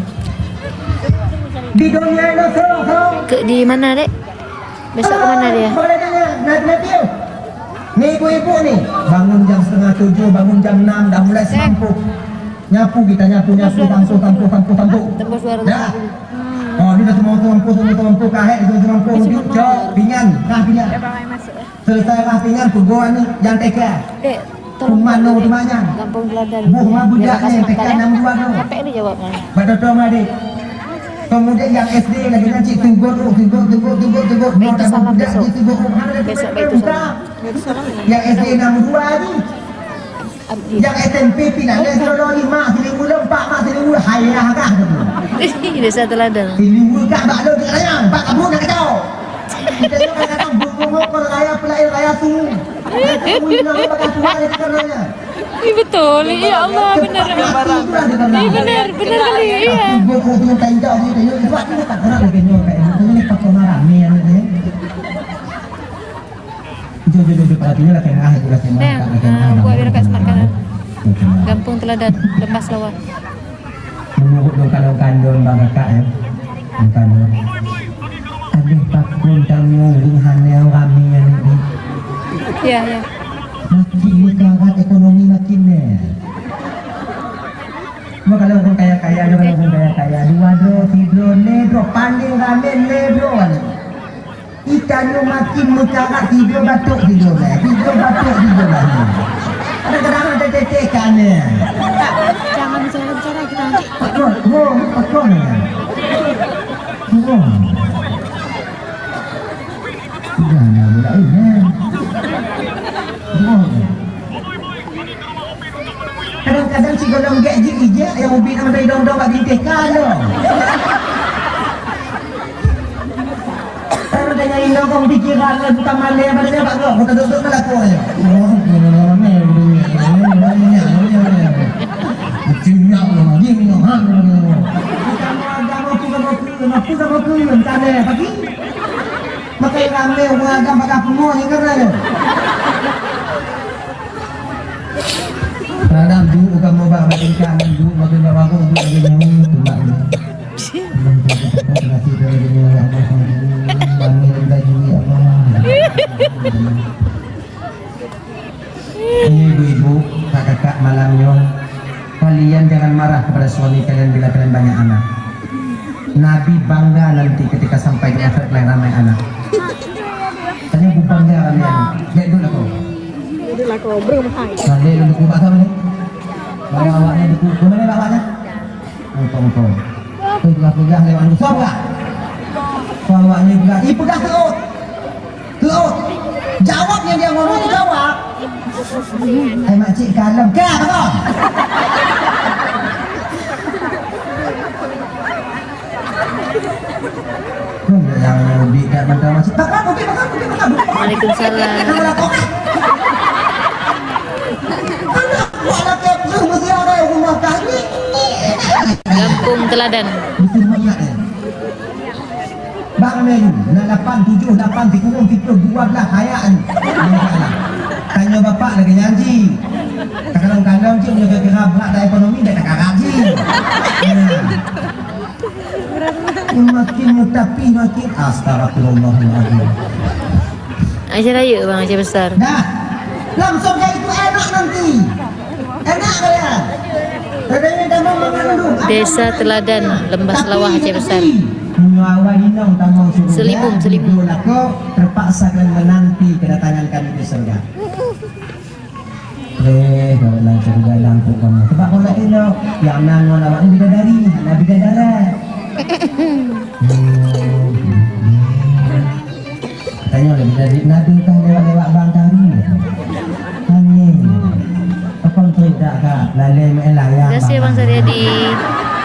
Di dunia itu, so, so. Ke di mana, Dek? Besok ke mana dia? Boleh tanya, nanti, nanti. Ni ibu-ibu ni, bangun jam setengah tujuh, bangun jam enam, dah mulai semampu. Nyapu kita, nyapu, nyapu, sampah, sampah, sampah, sampah. Tembus dua ratus lima puluh. Dah. Oh, ni dah semua sampah, semua sampah, kahek, semua sampah, cok, pinggan, kah pinggan. Selesai kah pinggan, peugah ni, jangan teka. Dek, tolong. Kuman no, tu banyak. Gampang belajar. Buh ma budak ni, teka enam dua tu. Sampai ni jawab mana? Bak Toto Madi. Kemudian yang S D lagi nanti tunggu tu, tunggu, tunggu, tunggu, tunggu. Baitu salam besok. Besok baitu salam. Yang S D enam dua ni. Abdi. Yang S M P pinang, yang sinoe lima, silimu lom, empat mak, silimu, hayah kah tu? Desa Teladan. Silimu kah bak lo dik raya, empat kabu nak kacau. Kita tu kadang-kadang bungkong kau raya, pelayan raya tu. Yang tu nak bakal tua dia kata raya. Ih, betul. Ya Allah, benar. Ih, benar, benar kali. Iya. Bungkong tu tayang dia, dia buat ni tak pernah dia kena kayak gitu. Ini pakai marah ni, ni. Jom, jom, jom, jom, pada tinggal lah, kena, lah, kena, dah, kena, ah, dah, buat dah, dah, dah, dah. Gampong Teladan, Lembah Selawa. Menurut dong kalon kandon bang kakak, ya. Dong kandon. Habis pakon tanyoe ureueng hana ramé aneuk ni. Ya, ya. Makin meukarat ekonomi makin ni. Cuma kalau ureueng kaya-kaya, kalau ureueng kaya-kaya, dua droe, sidroe, lhèe droe, paling ramé lhèe droe aneuk. Ikan nyoe makin meukarat, tiga batuk tiga belas, tiga batuk tiga belas. Kadang-kadang ada tetek ikan ni. Jangan bicara-bicara kita nanti. Pakon, oh, pakon ni. Oh. Jangan mulai ni. Oh. Kadang-kadang si golom gek jih ijak yang ubi nama dari dong-dong bak binteh kalong. Kalau ada yang inong kong pikiran lah bukan malé pada dia bak gok, kata duduk melaku aja. Cina lagi, Tuhan. Kamu agama tu kamu tu, kamu tu kamu tu, entah deh, bagi. Makai ramé ureueng agam pakai pungo nyang keureun. Kadang duek bukan mobak bak tingkah, duek bagi bak warong, duek bagi nyawa, tembak ni. Nasi dari dunia, ya Allah, kami lagi, ya Allah. Ini ibu-ibu, kakak-kakak, malam nyoe, kalian jangan marah kepada suami kalian bila kalian banyak anak. Nabi bangga nanti ketika sampai di akhirat kalian ramai anak. Tanya bu bangga ramai anak. Lihat dulu aku. Lihat dulu aku, bro, hai. Nah, lihat dulu aku, Pak Tom ni. Bawa awaknya dulu. Ke mana bawa awaknya? Engkau, engkau. Peugah-peugah lewat musoh peugah. Awak ni peugah, "Ih, peugah keuôt. Keuôt. Jawab nyang dia ngomong tu jawab." Hai makcik kalem, ka, ka. Kan yang bik kat mantong makcik. Bakal, bukit, bakal, bukit, bakal, bukit. Waalaikumsalam. Anak buah laki tu mesti ada rumah kami. Gampông Teladan. Mesti rumah ingat, eh. Bang Melayu, na lapan, tujoh, lapan, sikureueng, siplôh, dua blah, hayak ni. Tanyoe bapak lagèe nyan jih. Takalon-kalon jih, meunyoe kira brat dan ekonomi, dak takarab jih. Nah. Makin mutapi, makin astagfirullahaladzim. Aja rayeuk, Bang, aja besar. Dah. Langsung jadi tu enak nanti. Enak kalian. Tadi kamu mengandung. Desa Teladan, Lembah Selawah, Aceh Besar. Selimum, Selimum. Terpaksa kalian menanti kedatangan kami di surga. Eh, kau langsung jalan tu kamu. Sebab kau nak tengok, yang nan ngon awak ni bidadari, nak bidadara. Hmm. Tanya lagi tadi, nabi kah lewat-lewat bang kari? Tanya. Apa cerita kak? Lalai main layang. Terima kasih, Bang Saryadi.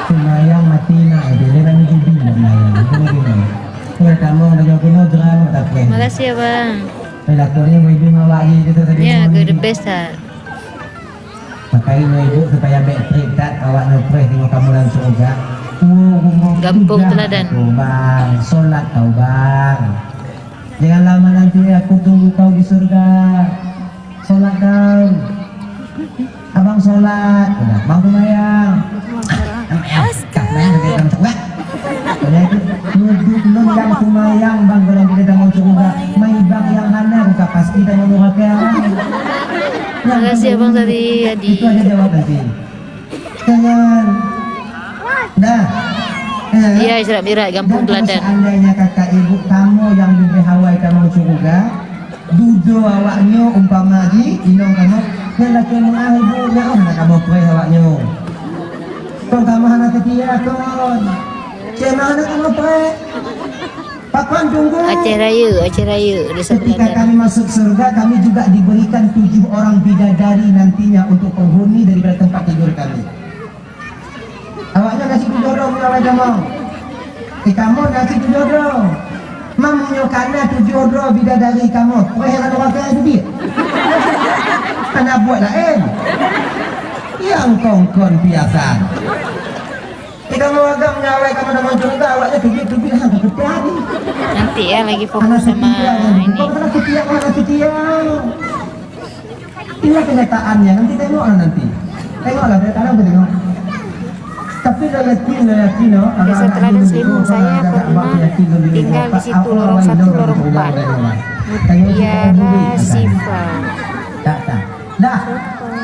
Semayang mati nak, eh, dia lewat ni judi nak layang. Itu lagi ni. Pertama, lagi aku nak drama tak, eh? Terima kasih, Abang. Eh, lakonnya mau ibu awak je, dia tu tadi. Ya, ke the best tak? Pakai nyoe ibu supaya bèk trép that awak nyoe preh tengok kamu dalam syurga. Gampông Teladan. Bang, solat tau bang. Jangan lama nanti aku tunggu kau di surga. Solat kau. Abang solat, bang sembahyang. Astaga. Nyoe duek lôn nyang seumayang bang, golom kita tamong syeuruga. Mai bang nyang hana, buka pasti tamong nuraka. Makasih, Abang Sari Adi. Itu aja jawab nanti. Jangan. Dah. Ya. Iya, Isra Mi'raj, Gampông Teladan. Dan kalau seandainya kakak ibu kamu yang diberi hawa tamong syeuruga, dudoe awaknyoe umpama jih, inong kamoe, nyan lakèe meu'ah ibu nyan, oh, hana kamoe preh awaknyoe. Kon kamoe hana seutia, kon. Cuma hana kamoe preh. Pakon tunggu. Aceh Raya, Aceh Raya, Desa Teladan. Ketika kami masuk surga, kami juga diberikan tujuh orang bidadari nantinya untuk penghuni daripada tempat tidur kami. Awaknyan na cit tujoh droe meunyoe awai kamoe. Eh, kamoe na cit tujoh droe. Meunyoe ka na tujoh droe bidadari kamoe, preh hana droe ka seubiet. Hana buet laén. Nyang kongkon biasa. Eh, kamoe agam meunyoe awai kamoe na muncul ka, awaknyan teubiet-teubiet hana keuteubiet. Nanti ya, lagi fokus sama ini. Hana seutia, hana seutia. Inilah kenyataannya. Nanti tengoklah nanti. Tengoklah, saya tanam ke tengok. Tapi lo yakin, lo yakin, oh, Desa Teladan Selimum, saya pernah tinggal di situ, lorong satu, lorong empat. Mutiara Sifa. Tak, tak. Dah.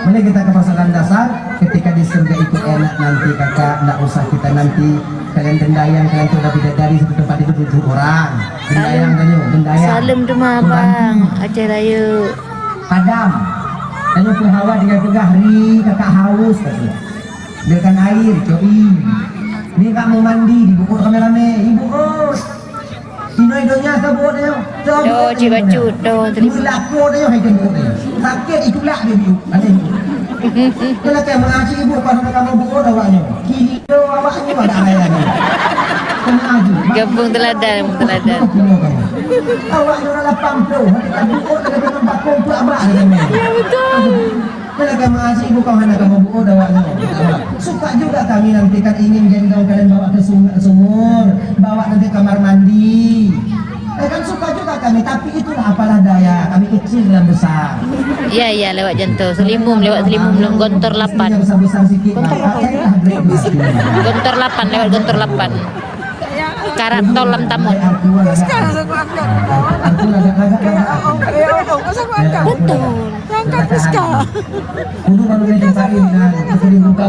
Mari kita ke persoalan dasar. Ketika di surga itu enak nanti, kakak, ndak usah kita nanti. Kalian gendayang, kalian tu dah bidadari satu tempat itu tujuh orang. Gendayang tanya, gendayang. Salam tu mah, Abang. Aceh Raya. Padam. Tanyoe peuhawa dengan peugah ri kakak haus, kata. Biarkan air, coi. Ni kak mau mandi, dibuka ramai-ramai. Ibu, oh. Inoi donya sabuet nyoe. Doh, cik bacut, doh, terima. Melaku nyoe, hai tengok nyoe. Sakit itulak dia, ibu. Ada ibu. Kalau kamu ngaji ibu, pas kamu buat awaknya. Kilo awaknya, ada ayahnya. Kamu ngaji. Gampông Teladan, Gampông Teladan. Awak ni orang lapan puluh, tapi tak buat, ada dengan bakong pula abah dia ni. Ya, betul. Mana kamu asyik bukan hana kamu buat awak ni. Suka juga kami nanti kan ingin gendong kalian bawa ke sum-, sumur, bawa nanti kamar mandi. Eh, kan suka juga kami, tapi itulah apalah daya, kami kecil dan besar. Iya, iya, lewat Janto. Selimum, lewat Selimum, Gontor lapan. Yang besar-besar sikit, Gontor lapan. Gontor lapan, lewat Gontor lapan. Karat tol lam tamon. Betul.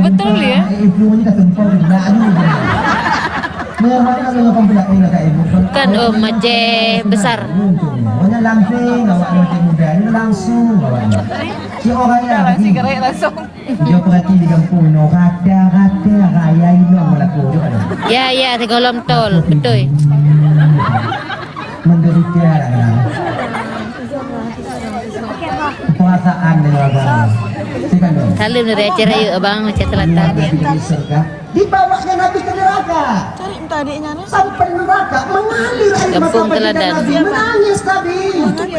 Betul ya? Kan, oh, Aceh besar. Langsung awak. Sigaret langsung. Jok perhati di gampông inoe, rata-rata raya inong laku tu ada. Ya, ya, sigohlom tol, beutôi. Menderita lah kan. Perasaan dengan abang. Silakan dong. Salam dari Aceh Raya, Abang, Aceh Selatan. Di bawahnya Nabi ke neraka. Cari entah adiknya ni. Sampai neraka, mengalir air mata baginda Nabi, menangis Nabi.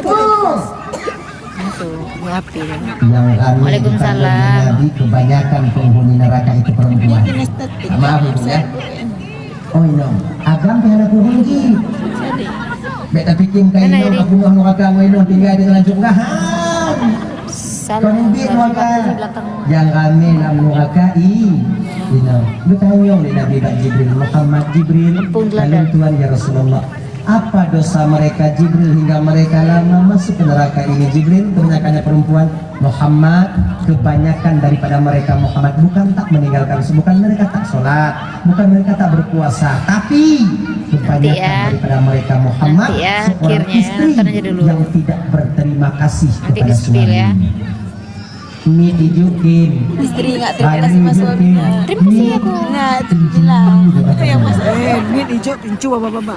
Tuh. Yang ramai di kalangan Nabi, kebanyakan penghuni neraka itu perempuan. Maaf, Ibu, ya. Oh, inong. Agam pih hana kureueng jih. Bèk tapikir muka inong ka peunoh nuraka ngon inong tinggai di dalam syeuruga. Han. Kon ubit nuraka. Nyang ramé lam nuraka i inong. Geutanyong lé Nabi bak Jibril, "Muhammad, Jibril, lalu Tuhan, ya Rasulullah, apa dosa mereka, Jibril, hingga mereka lama masuk ke neraka ini, Jibril?" Kebanyakannya perempuan. Muhammad, kebanyakan daripada mereka Muhammad bukan tak meninggalkan, bukan mereka tak sholat, bukan mereka tak berpuasa, tapi kebanyakan daripada mereka Muhammad seorang istri yang tidak berterima kasih kepada suaminya. Miet ijuk kin. Istri nggak terima kasih sama suaminya. Terima kasih aku. Nah, itu jelas. Itu yang maksud. Eh, miet ijuk pincu baba-baba.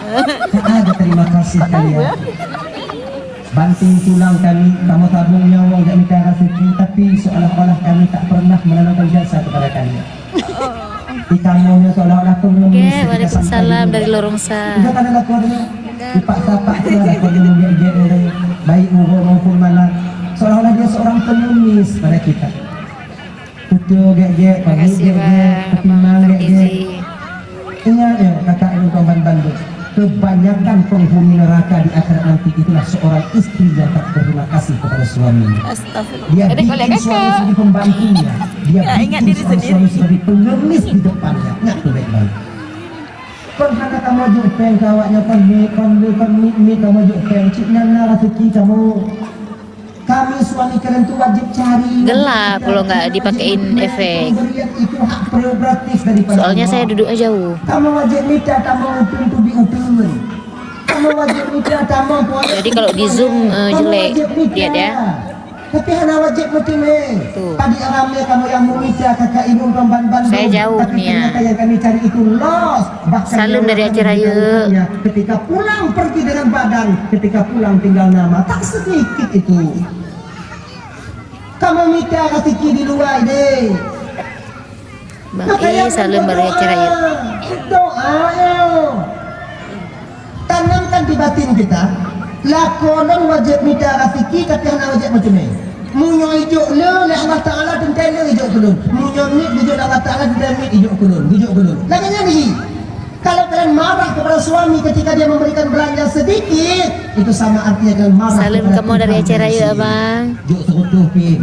Tak ada terima kasih kalian. Banting tulang kami, kamoe sabong nyawöng jak mita raseuki, tapi seolah-olah kami tak pernah menanamkan jasa kepada kalian. Di kamoe nyoe seolah-olah pengemis. Oke, waalaikumsalam dari Lorong Sa. Sudah kada lakukan ini. Dipaksa-paksa lakukan ini, gek-gek ini. Baik uroe maupun malam. Seolah-olah dia seorang pengemis pada kita. Betul, gek-gek, pagi, gek-gek, Abang Tarmizi. Ingat ya, kakak dan kawan bandung. Kebanyakan penghuni neraka di akhirat nanti itulah seorang istri yang tak berterima kasih kepada suaminya. Astagfirullah. Dia bikin suami sebagai pembantunya. Dia bikin suami sebagai pengemis di depannya. Ingat tu baik-baik. Kon hana kamoe juk péng keu awaknyan, kon mi, kon mi, kon mi, mi kamoe juk péng. Cit nyan na raseuki kamoe. Kami suami kalian tu wajib cari. Gelap kalau nggak dipakein efek. Pemberian itu hak prerogatif daripada Allah. Soalnya saya duduknya jauh. Kamu wajib mita tamong utun tu di utun. Kamu wajib mita tamong puasa. Jadi kalau di zoom, eh, jelek dia, ya. Tapi hana wajib meuteumé. Tuh. Tadi ramé kamu yang meminta kakak ibu ban-ban. Saya jauh. Tapi ternyata yang kami cari itu lost. Bahkan salam dari Aceh Raya. Ketika pulang pergi dengan badan, ketika pulang tinggal nama, tak sedikit itu. Kamu minta rezeki di luar deh. Bang I, salam dari Aceh Raya. Doa, ayo. Tanamkan di batin kita, lakoe lôn wajéb mita raseuki, tapi hana wajéb meuteumé. Meunyoe ijok le, lé Allah Taala teuntèe le ijok keu lôn. Meunyoe miet geujok lé Allah Taala teuntèe miet ijok keu lôn, geujok keu lôn. Lagèe nyan jih. Kalau kalian marah kepada suami ketika dia memberikan belanja sedikit, itu sama artinya kalian marah kepada Tuhan. Salam kamoe dari Aceh Raya, Abang. Jok seurutoh pih.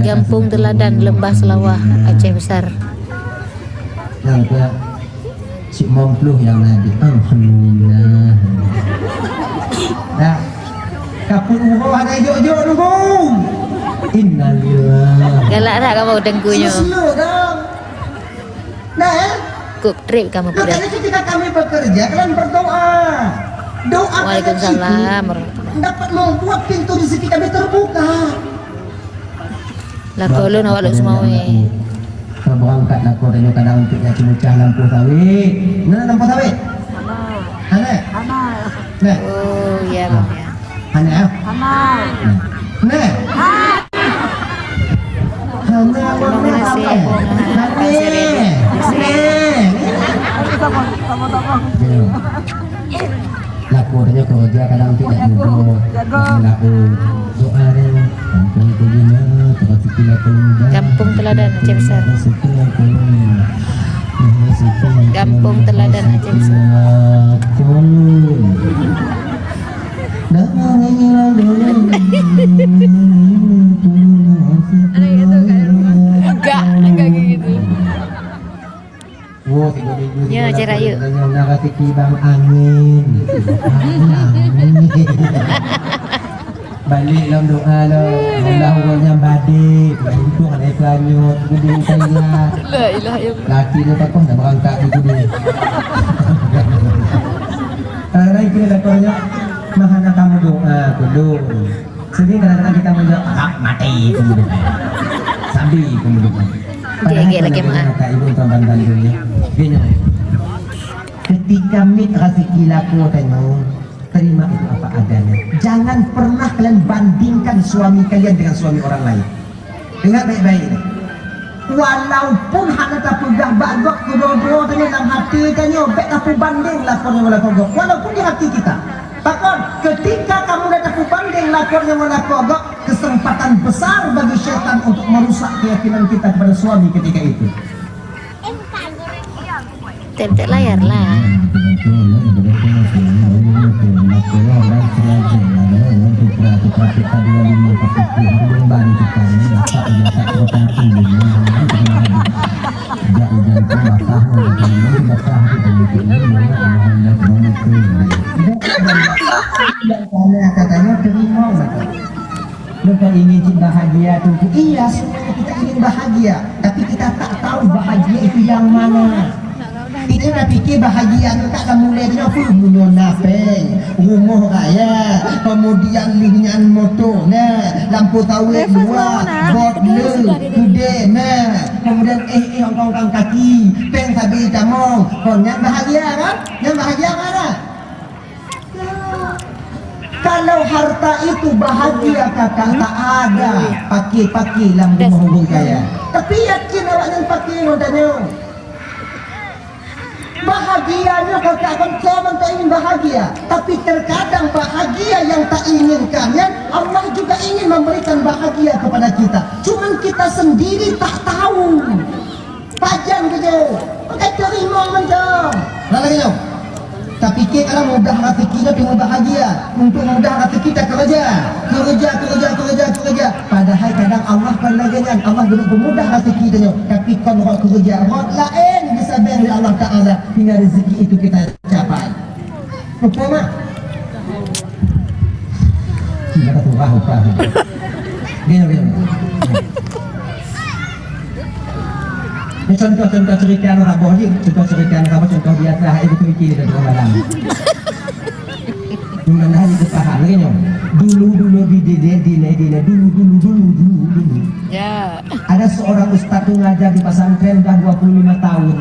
Gampông Teuladan, Leumbah Seulawah, Aceh Besar. Nyang keu cit mong ploh nyang na di. Alhamdulillah. Dah. Kaput uroe hana jok-jok nunggu. Innalillah. Galak dah kamoe teungku nyoe. Seuleuh dah. Nah, eh? Kok trip kamu, Putri? Makanya ketika kami bekerja, kalian berdoa. Doa kalian itu dapat membuat pintu rezeki kami terbuka. Lakoe lôn awak Lhokseumawe. Ka beurangkat lakoe tanyoe kadang untuk jak ceumeucah lampôh sawét. Na lampôh sawét? Hana. Hana. Nah. Oh, ya, Bang, ya. Hana, ah? Hana. Nah. Hana, Bang, hana. Hana. Nah. Lakoe tanyoe keureuja kadang tidak mudah. Lakoe doa deh. Gampông Teuladan, Aceh Besar. Gampông Teuladan, Aceh Besar. Enggak, enggak gitu. Oh, tiga minggu. Ya, Aceh Raya. Tanya nak rezeki bang angin. Balik dalam doa lo. Allah, urutnya badik. Untung ada pelanyut. Gedung saya. La ilaha illallah. Laki dia tokoh dah berangkat di gedung. Kadang-kadang kita dah tanya, "Mahana kamu doa, Kudung?" Jadi kadang-kadang kita menjawab, "Ah, mati kemudian." Sabi kemudian. Oke, oke, lagi maaf. Kata ibu tuan dan dunia. Gini. Ketika mit rezeki laku tanya, terima itu apa adanya. Jangan pernah kalian bandingkan suami kalian dengan suami orang lain. Ingat baik-baik ini. Walaupun hana tapeugah bak gob keudroe-droe tanyoe lam hati tanyoe, bèk tapeubandeng lakoe nyoe ngon lakoe gob. Walaupun di hati kita. Pakon, ketika kamu dah tapeubandeng lakoe nyoe ngon lakoe gob, kesempatan besar bagi syaitan untuk merusak keyakinan kita kepada suami ketika itu. Tep-tep layar lah. Katanya terima mata. Mereka ingin cit bahagia tu. Iya, semuanya kita ingin bahagia, tapi kita tak tahu bahagia itu yang mana. Kita nak fikir bahagia tu tak akan mulai dengan apa? Punya napeng, rumah raya, kemudian linyan motor, nah, lampu sawit dua, bot le, kedai, nah, kemudian eh eh orang-orang kaki, peng sabi tamong. Kau nyan bahagia kan? Nyan bahagia mana? Kalau harta itu bahagia kakak, tak ada pakai-pakai lam rumah orang kaya. Tapi yakin awak nyan pakai, mau tanya. Bahagianya kakak kan sama tak ingin bahagia. Tapi terkadang bahagia yang tak inginkan, ya, Allah juga ingin memberikan bahagia kepada kita. Cuman kita sendiri tak tahu. Pajan keujeuet, pakai teurimong mantong. Nah, lagèe nyoe. Tapikir kalau mudah rezeki nyoe teuma bahagia. Untuk mudah rezeki takeureuja. Keureuja, keureuja, keureuja, keureuja. Padahai kadang Allah kon lagèe nyan. Allah geupeumudah rezeki tanyoe. Tapi kon rot keureuja, rot laén geusabèng lé Allah Taala. Hingga rezeki itu kita capai. Upama. Cuma satu orang upah. Gini, gini. Ini contoh-contoh cerita anak saboh je. Contoh cerita anak saboh, contoh biasa. Hai, betul-betul dia dalam malam. Mudah-mudahan itu paham lagi nyoh. Dulu-dulu di, di, di, di, di, dulu-dulu, dulu-dulu, dulu. Ya. Ada seorang ustaz tu ngajar di pesantren dah dua puluh lima tahun.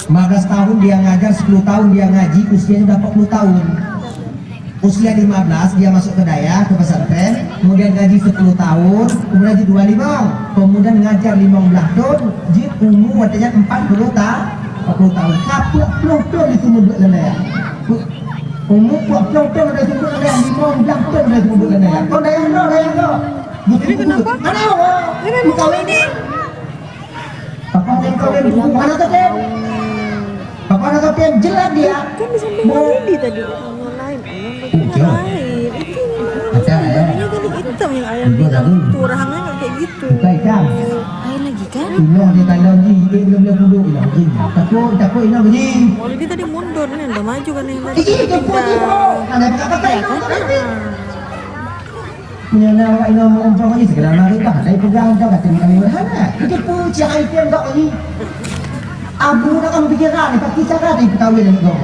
Lima belas tahun dia ngajar, sepuluh tahun dia ngaji, usianya dah empat puluh tahun. Usia lima belas dia masuk ke dayah, ke pesantren, kemudian ngaji sepuluh tahun, kemudian jadi wali bang, kemudian ngajar lima belas tahun, jeuet umur watèe nyan empat puluh ta-, empat puluh tahun. Ka peuet ploh thon di sumber duit leleh. Umur peuet ploh thon di sumber leleh, lima belas thon di sumber leleh. Kau dayah nyoe, dayah nyoe. Jadi kenapa? Mana ya? Ini kan bukan ini. Papa dan kau yang dukung mana tu, Tem? Papa dan kau, Tem, jelas dia. Kan disampaikan Lili tadi, warna lain. Ayam pakai warna lain. Itu yang ada, ya. Tadi hitam yang ayam bilang. Itu tadi. Tuh, rahangnya nggak kayak gitu. Bukan hitam. Lain lagi, kan? Inoh dia kalau ni, dia belum boleh duduk, Inoh, ni. Takut, takut, Inoh, ni. Oh, Lili tadi mundur, ni udah maju kan yang tadi. Ih, dia pun pindah. Inoh. Ada apa-apa, ya, Inoh, kan? Inoh. Ah. Meunyoe na awak inong meurumpok lagi, segala mari bah, dari pegang dah kata ni kami berhala. Itu pun cahaya itu yang tak lagi. Abu nak kamu pikiran, tapi cara dia berkahwin dengan kau.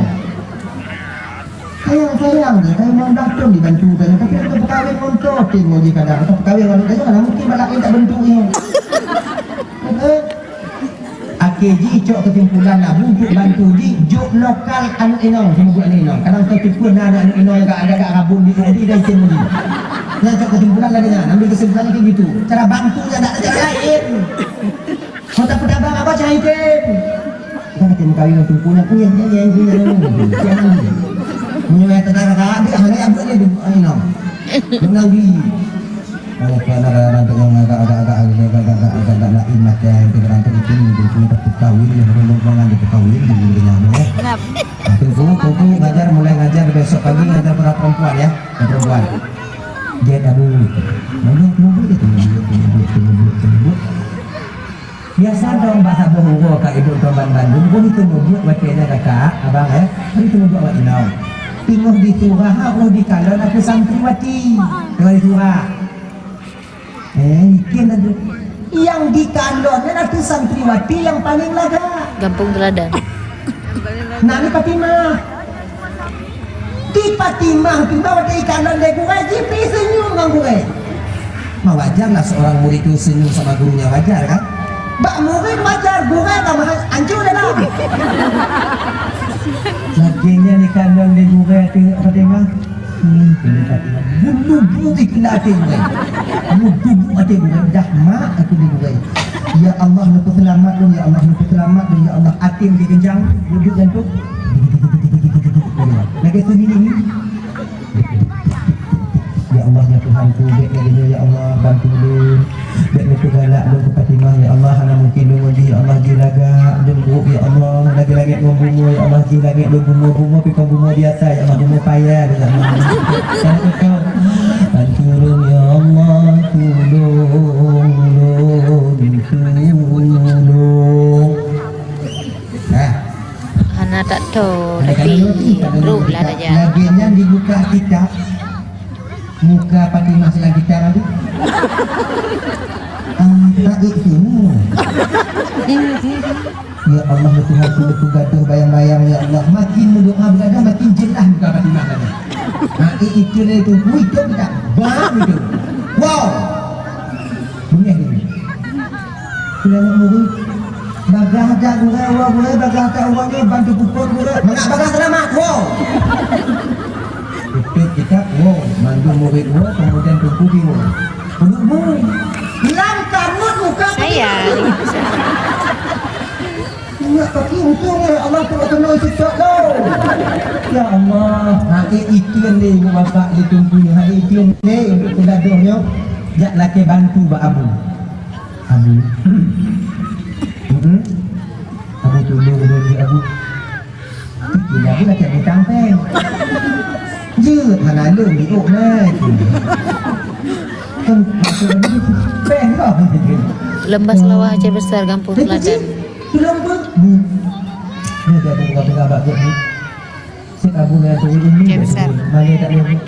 Sayang, sayang je, saya mau datang dibantu tanya, tapi aku berkahwin dengan kau, tim lagi kadang. Atau berkahwin dengan kau, mana mungkin balak minta bentuk ni. Betul? Akhé jih cok keusimpulan lah, bujuk bantu jih, jok lokal aneuk inong, seumeubeuet aneuk inong. Kadang teupeue na aneuk inong nyang agak-agak rabun di, di, di, di, di. Nah, cok keusimpulan lagèe nyan, ambil keusimpulan lagèe gitu. Cara bantu nyan dak ada cara lain. Kau tak pernah bang apa cahaya tem. Kita kata muka inong tu punya, punya, punya, punya, punya, punya. Punya yang tetangga, dia hanya apa dia, aneuk inong. Dia bilang, "Bi." Kalau kena kadang-kadang tengok agak-agak, agak-agak, agak-agak, agak-agak lain macam tu, kadang-kadang itu, dia pun tak tahu, dia belum pernah dia tahu, dia belum dengar, ya. Ngap. Tunggu, tunggu, ngajar, mulai ngajar besok pagi, ngajar para perempuan, ya. Para perempuan. Dia tahu. Tunggu, tunggu, dia tunggu, tunggu, tunggu, tunggu. Biasa dong bahasa boh uroe ka ibu tuan ban Bandung, boh itu mubuet watèe nyan kakak, abang, eh. Boh itu mubuet awak inong. Teungoh di surah, boh di kalon aku santriwati. Teungoh di surah. Eh, mungkin ada. Yang di kalon nyan atu santriwati yang paling lagak. Gampông Teladan. Nah, ni Fatimah. Di Fatimah tu, bah watèe ikalon lé gurèe, jih pi seunyum ngon gurèe. Ma wajar lah seorang murid tu senyum sama gurunya, wajar kan? Bak murid wajar, gurèe ka meuhan ancô dalam. Lagèe nyan ikalon lé gurèe tu, Fatimah. Hmm, Fatimah. Bulu-bulu ikeuh até gurèe. Bulu-bulu até gurèe. Dah mak aku di gurèe. Ya Allah, neupeuseulamat lôn, ya Allah, neupeuseulamat lôn, ya Allah. Até meukeunjang, wudhu jantung. Lagèe sunyi ni. Ya Allah, ya Tuhanku, bèk lagèe nyoe, ya Allah, bantu lôn. Bèk neupeugalak lôn keu Fatimah, ya Allah, hana mungken lôn ngon jih, ya Allah, jih lagak, lôn brôk, ya Allah, lagèe langèt ngon bumoe, ya Allah, jih langèt lôn bumoe, bumoe pi kon bumoe biasa, ya Allah, bumoe paya, ya Allah. Bantu lôn, ya Allah, tulông lôn, tulông. Nah. Hana that tho, tapi brôk lah saja. Lagèe nyan dibuka kitab. Muka Fatimah silang kitab tadi. Ah, tak itu. Ya Allah, ya Tuhanku, beutôi gadoh bayang-bayang, ya Allah. Makin meudoa beugadoh, makin jeulaih muka Fatimah tadi. Ha, i-, itu dia tu. Wih, tu kita. Bang itu. Wow. Beungèh dia. Selamat murid. Bagaih that gurèe, woe gurèe, bagaih that uroe nyoe, bantu peuphon gurèe. Mangat bagaih seulamat, woe! Tutup kitab, woe. Mandum murid woe, kemudian Teungku bingung. Penuh bu. Lam kanut muka saya. Ingat kaki untung, ya Allah, tu kena sesak tau. Ya Allah, hai itu ni, bapak di Teungku ni, hai itu ni, untuk pegaduh nyoe. Jak lakèe bantu bak Abu. Abu. Mm-mm. Abu tulông lôn, ya Abu. Ini Abu lagèe bintang pèng. Jeuet hana lôn diôk na. Kan maksud Abu pèng kah? Lembah Selawah Aceh Besar, Gampông Teladan. Tulông pun. Bu. Ni ada Abu buka-buka bak gèt ni. Cit Abu yang turun ini. Aceh Besar. Mana tak boleh.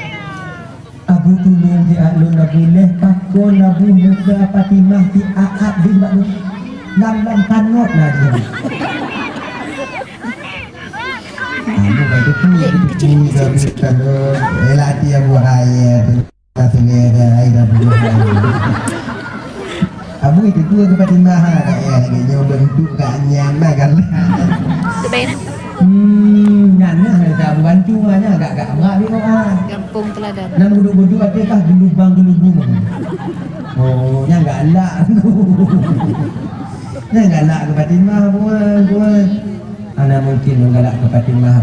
Abu tulông di alun Abu leh pakon Abu muka Fatimah di aat di mak lam lam kanot lah dia. Abu bai tu tu ni gabi kalau elah dia buaya tu. Tak selera ai dah buaya. Abu itu tu ke Fatimah ha, tak ya, dia nyoba untuk gak nyan lah kan. Sebaik. Hmm, nyan lah, dah Abu bantu lah, nyan agak-agak berat dia, ah. Gampông Teladan. Nang guduk-guduk ada kah gelubang-gelubung? Oh, nyan galak. Nyan galak ke Fatimah, buat, buat. Hana mungkin lôn galak keu Fatimah.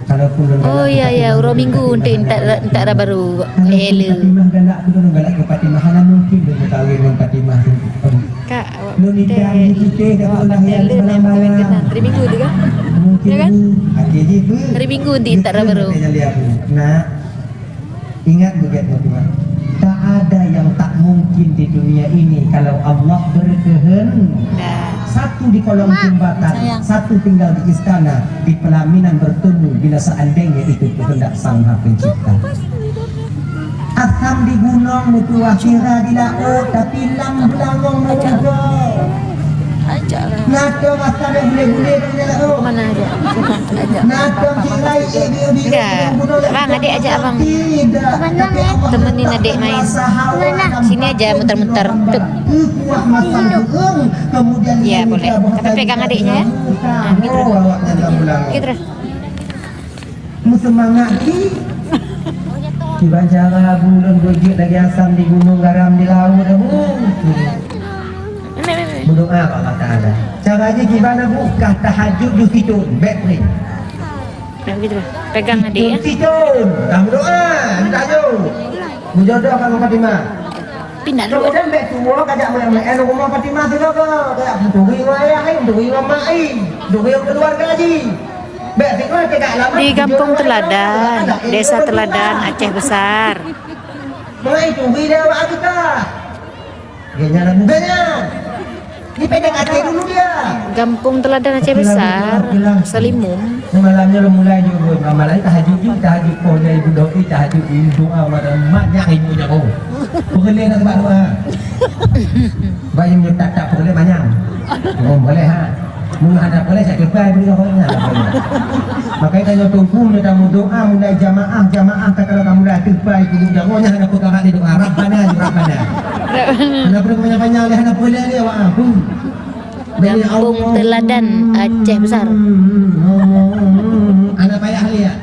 Kalaupun lôn galak keu Fatimah, uroe Minggu untuk intat, intat raya baru. Kalaupun Fatimah galak, keu lôn galak keu Fatimah, hana mungkin lôn meukawen ngon Fatimah tu. Kak, awak lôn nikah di putih, awak pakai lôn yang malam-malam. Hari Minggu tu kan? Mungkin ya kan? Hari Minggu di intat raya baru. Nak. Ingat beugèt, Tuan. Tak ada yang tak mungkin di dunia ini kalau Allah berkehendak. Satu di kolong jembatan, satu tinggal di istana, di pelaminan bertemu bila seandainya itu kehendak Sang Maha Pencipta. Asam di gunong, mutuah sira di laôt, tapi lam beulangong meurugoe. Ajak lah. Nada masa dia gule-gule kat dalam. Mana aja? Ajak. Nada kirai eh dia dia. Enggak. Abang, adik ajak abang. Tidak. Mana ni? Temenin adik main. Mana? Sini aja muter-muter. Tuh. Kuah masam keung, kemudian ya, boleh. Tapi pegang adiknya ya. Nah, gitu. Gitu terus. Meuseumangat jih. Kiban cara Abu lôn beujeuet lagèe asam di gunong, garam di laôt, Abu. Meudoa bak Allah Taala. Cara jih kiban Abu, kah tahajud ju sithôn, bèk pring. Nah, gitu. Pegang adik ya. Sithôn, kah meudoa, minta ju. Meujodoh kah ngon Fatimah. Pindah dulu. Kemudian bèk tuwoe kajak meu'en-meu'en rumoh Fatimah sigoe, kajak peuturi ngon ayah, peuturi ngon mak, peuturi ngon keuluwarga jih. Bèk sigoe cegak lama. Di Gampông Teladan, Desa Teladan, Aceh Besar. Mulai turi lewat kita. Genya dan muganya. Dipendek até dulu dia. Gampông Teladan Aceh Besar, Salimum. Semalamnya lo mulai juga, malam ni tahajud juga, tahajud pun dari ibu doi, tahajud ibu doa, malam mak nyak ibu nyak oh. Pengelian nak sebab doa. Bayi nyo tak tak pengelian banyak. Oh, boleh ha. Mula hana boleh, saya depan beri orang hana boleh. Makanya tanya Teungku, mula kamu doa, mulai jamaah, jamaah, tak kalau kamu dah depan, ikut jago, hana kau kagak di doa, Rabbana, Rabbana. Hana perlu banyak-banyak, hana boleh dia, wah, aku. Kampung Teladan, Aceh Besar. Hana payah lihat.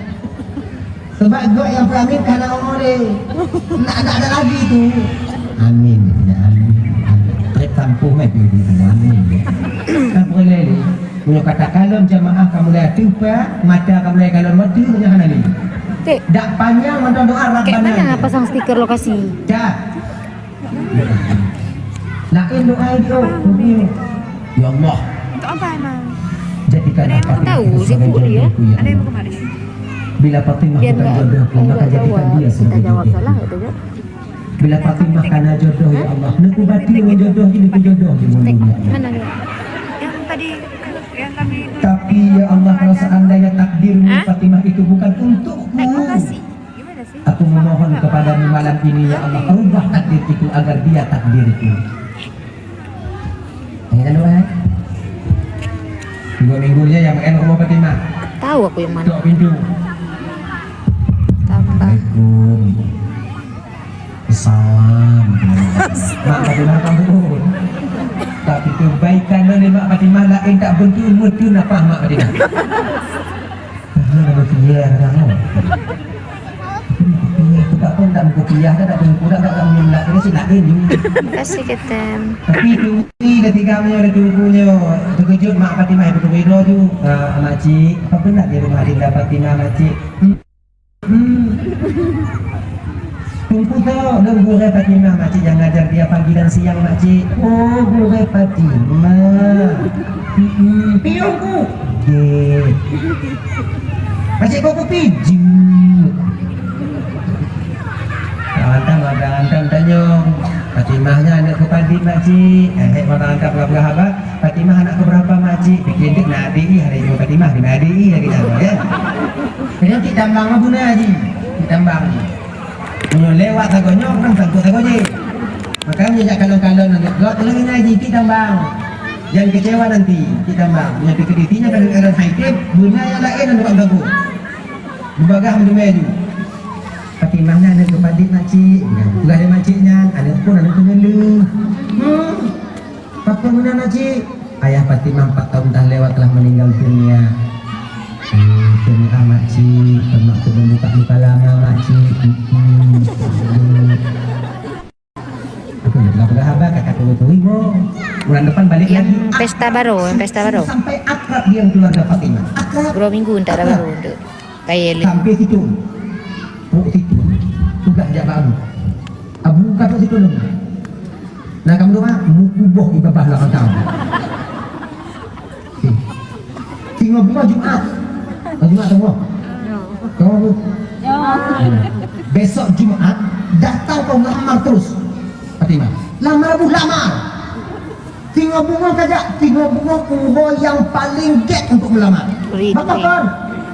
Sebab gok nyang peurangit ka na umu lé. Nak, nak ada lagi tu. Amin. Ya, amin. Amin. Trép sampoh mai tu, tu, tu. Amin. Kan boleh ni. Punya kata kalon jamaah kamu dah tupa, mata kamu dah kalon mata, punya hana ni. Cik. Dak panjang mantong doa Cik, Rabbana. Mana pasang stiker lokasi? Dah. Laén doa dia, oh, dia. Ya Allah. Untuk apa emang? Jadikanlah Fatimah itu sebagai jodohku, ya Allah. Ada yang mau kemari? Bila Fatimah bukan jodohku, maka jadikan dia sebagai jodohku. Bila Fatimah kana jodoh, ya Allah. Neuk ubati ngon jodoh jih, neuk jodoh jih ngon dunia. Mana dia? Yang tadi, yang kami. Tapi, ya Allah, kalau seandainya takdirmu Fatimah itu bukan untukku, Aku memohon kepadamu malam ini, ya Allah, rubah takdir itu agar dia takdirku. Ingat dulu, eh. Dua minggu dia yang makan rumah Fatimah. Tahu aku yang mana. Tok pintu. Tambah. Assalamualaikum. Salam. Mak Fatimah kamu. Tapi kebaikan ni Mak Fatimah lain tak bentuk mutu nafah Mak Fatimah. Dia nak berpikir, kata kamu. Berpikir, tu tak pun tak berpikir, dah tak berpikir, dah tak berpikir, nak kena silap dia ni. Terima kasih, Ketem. Tapi tu, ni dah tiga punya, dah tunggu punya. Terkejut Mak Fatimah, betul beda tu. Ah, makcik, apa benar di rumah Dinda Fatimah, makcik? Hmm. Hmm. Teungku tu, lôn gurèe Fatimah, makcik nyang ngajar dia pagi dan siang, makcik. Oh, gurèe Fatimah. Hmm, piôh ku. Deh. Makcik, kok kupi? Jeuet. Mantap, mantap, mantap, tanyong. Fatimah nyan aneuk keu Padit, makcik. Eh, mantap, mantap, peugah-peugah haba. Fatimah aneuk keu berapa, makcik? Pikir dek na adik ih, hari ini Fatimah, di na adik ih, hari ini, ya. Kayaknya cik tambang mah guna, Ji. Cik tambang, Ji. Meunyoe lewat sagoe nyoe, kan sangkut sagoe jih. Makanya jak kalon-kalon nang gok, tolong ngaji, cik tambang. Jangan kecewa nanti, cik tambang. Meunyoe pikir ditinya kadang-kadang high tech, guna yang lain nang gok sagoe. Beubagah meudumé ju. Fatimah nyan aneuk keu Padit, makcik. Tugaih lé makcik nyan, aneuk pun aneuk keu neulheueh. Hmm. Pakon meunan, makcik? Ayah Fatimah empat tahun dah lewat telah meninggal dunia. Hmm, doa, makcik. Peumak keu buka luka lama, makcik. Hmm. Aku nak peugah haba, kakak tunggu-tunggu, Ibu. Bulan depan balik lagi. Yang pesta baru, yang pesta baru. Sampai akrab dia keluarga Fatimah. Akrab. Dua minggu entah dah baru untuk. Kaya lé. Sampai situ. Pok situ. Tugaih jak bak abu. Abu ka pok situ lom. Nah, kamu doa, mukuboh di babah lah kau. Singoh bungoh Jumat. Oh, Jumat tengok. Tengok tu. Besok Jumat, datang kau ngelamar terus. Fatimah. Lamar bu lamar. Singoh bungoh saja, singoh bungoh uroe nyang paling gét untuk meulamar. Ri-, Bapak ri. Kon,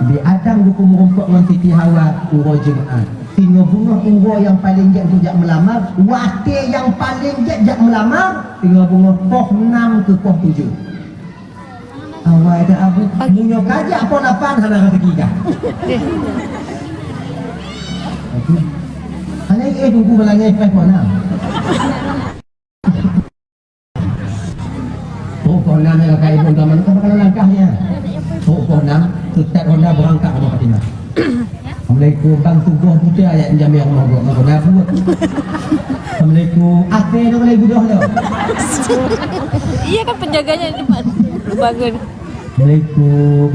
di Adam geupeumeureumpok ngon Siti Hawa uroe Jumat. Singoh bungoh uroe nyang paling gét untuk jak meulamar, watée nyang paling gét jak meulamar, singoh bungoh poh nam keu poh tujoh. Awai dah abu, meunyoe kajak poh lapan hana rezeki kah? Hana eh tunggu balanya poh nam. Oh, kok nam yang kakai pun zaman, apa kalau langkahnya? Oh, kok nam, Ustaz Honda berangkat sama Fatimah. Assalamualaikum, bang, tugoh buta ayat jamé rumah gua, gua nak buat. Assalamualaikum, apa yang boleh budoh tu? Iya kan penjaganya di depan. Bangun. Assalamualaikum.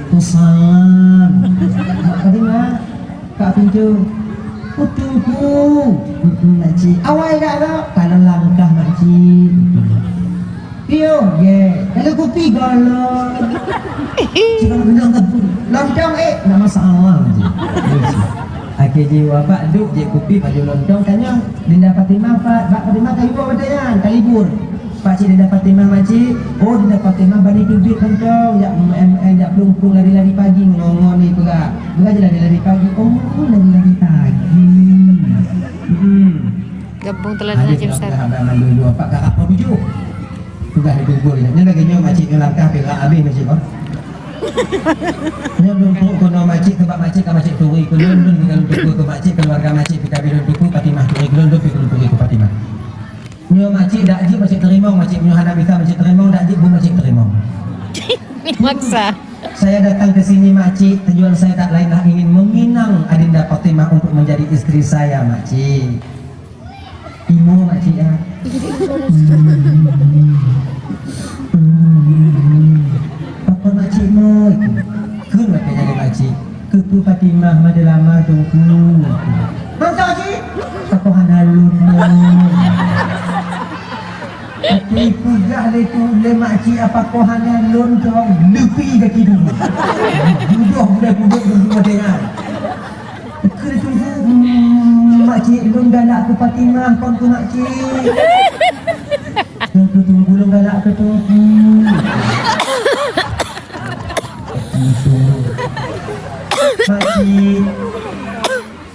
Waalaikumsalam. Mak Fatimah. Kak pintu. Putuku. Mm-mm, makcik. Awai kak tu. Kalau langkah makcik. Piôh, ye. Kalau kupi golong. Cuma bilang tak pun. Lontong eh, nak masalah je. Akhir ji wafat duk je kupi baju lontong tanya. Dinda Fatimah Fat, Bak Fatimah kayu apa tanya? Kalibur. Pakcik Dinda Fatimah makcik, oh Dinda Fatimah bani teubiet mantong, jak M M N, jak plueng-plueng lari-lari pagi ngon-ngon ni peugah. Peugah je lari-lari pagi, oh lari-lari pagi. Hmm. Gampông Teladan Aceh Besar. Ada abang mandul dua empat kakak pun tujuh. Tugaih di Teungku nyan. Nyan lagèe nyoe makcik nyoe langkah pirak abéh makcik, oh. Nyoe lôn trok keunoe makcik, keubah makcik ka makcik turi keu lôn, lôn ka lôn turi keu makcik, keuluwarga makcik pih ka abéh lôn turi, Fatimah turi keu lôn, lôn pih ka lôn turi keu Fatimah. Nyoe makcik dak jeuet makcik teurimong, makcik nyoe hana bisa makcik teurimong, dak jeuet buet makcik teurimong. Maksa. Saya datang ke sini makcik, tujuan saya tak lainlah ingin meminang Adinda Fatimah untuk menjadi istri saya makcik. Imo makcik ah. Pakon makcik mo itu? Kheun watèe nyan lé makcik. Keupeue Fatimah ma dilamar Teungku? Masa cit? Pakon hana lôn mo? Tapi peugah lé tu lé makcik apa ko hana lôn tu leupie gaki dulu. Budoh budak-budak dulu dengar. Keu Teungku, mm, makcik lôn galak keu Fatimah, kon keu makcik. Lôn keu Teungku, lôn galak keu Teungku. Makcik,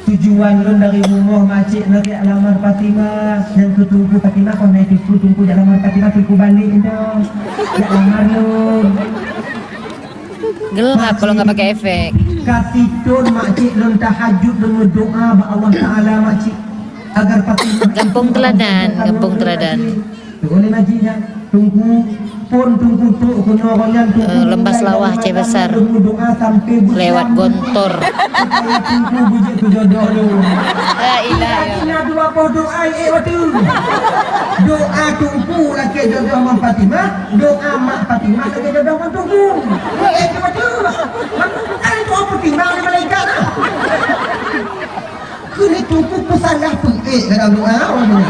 tujuan lôn dari rumoh makcik na jak lamar Fatimah. Nyang keu Teungku Fatimah, kon hai Teungku, Teungku jak lamar Fatimah, Teungku balek inong. Jak lamar lôn. Gelap kalau nggak pakai efek. Kasih tun makcik lôn tahajud lôn berdoa bak Allah Taala makcik agar Fatimah Gampong Teladan, Gampong Teladan. Oleh makcik nyan, Teungku, pun Teungku trok keunoe nyan Teungku. Eh, Lembah Selawah, Aceh Besar. Lewat Gontor. Supaya Teungku beujeuet keu jodoh lôn. La ilaha illallah. Ina dua boh doa, eh, waktu. Doa Teungku lakèe jodoh ngon Fatimah, doa mak Fatimah lakèe jodoh ngon Teungku. Eh, betul. Kan itu apa timbang di malaikat lah. Keuneuk Teungku peusalah peuék dalam doa awak ni.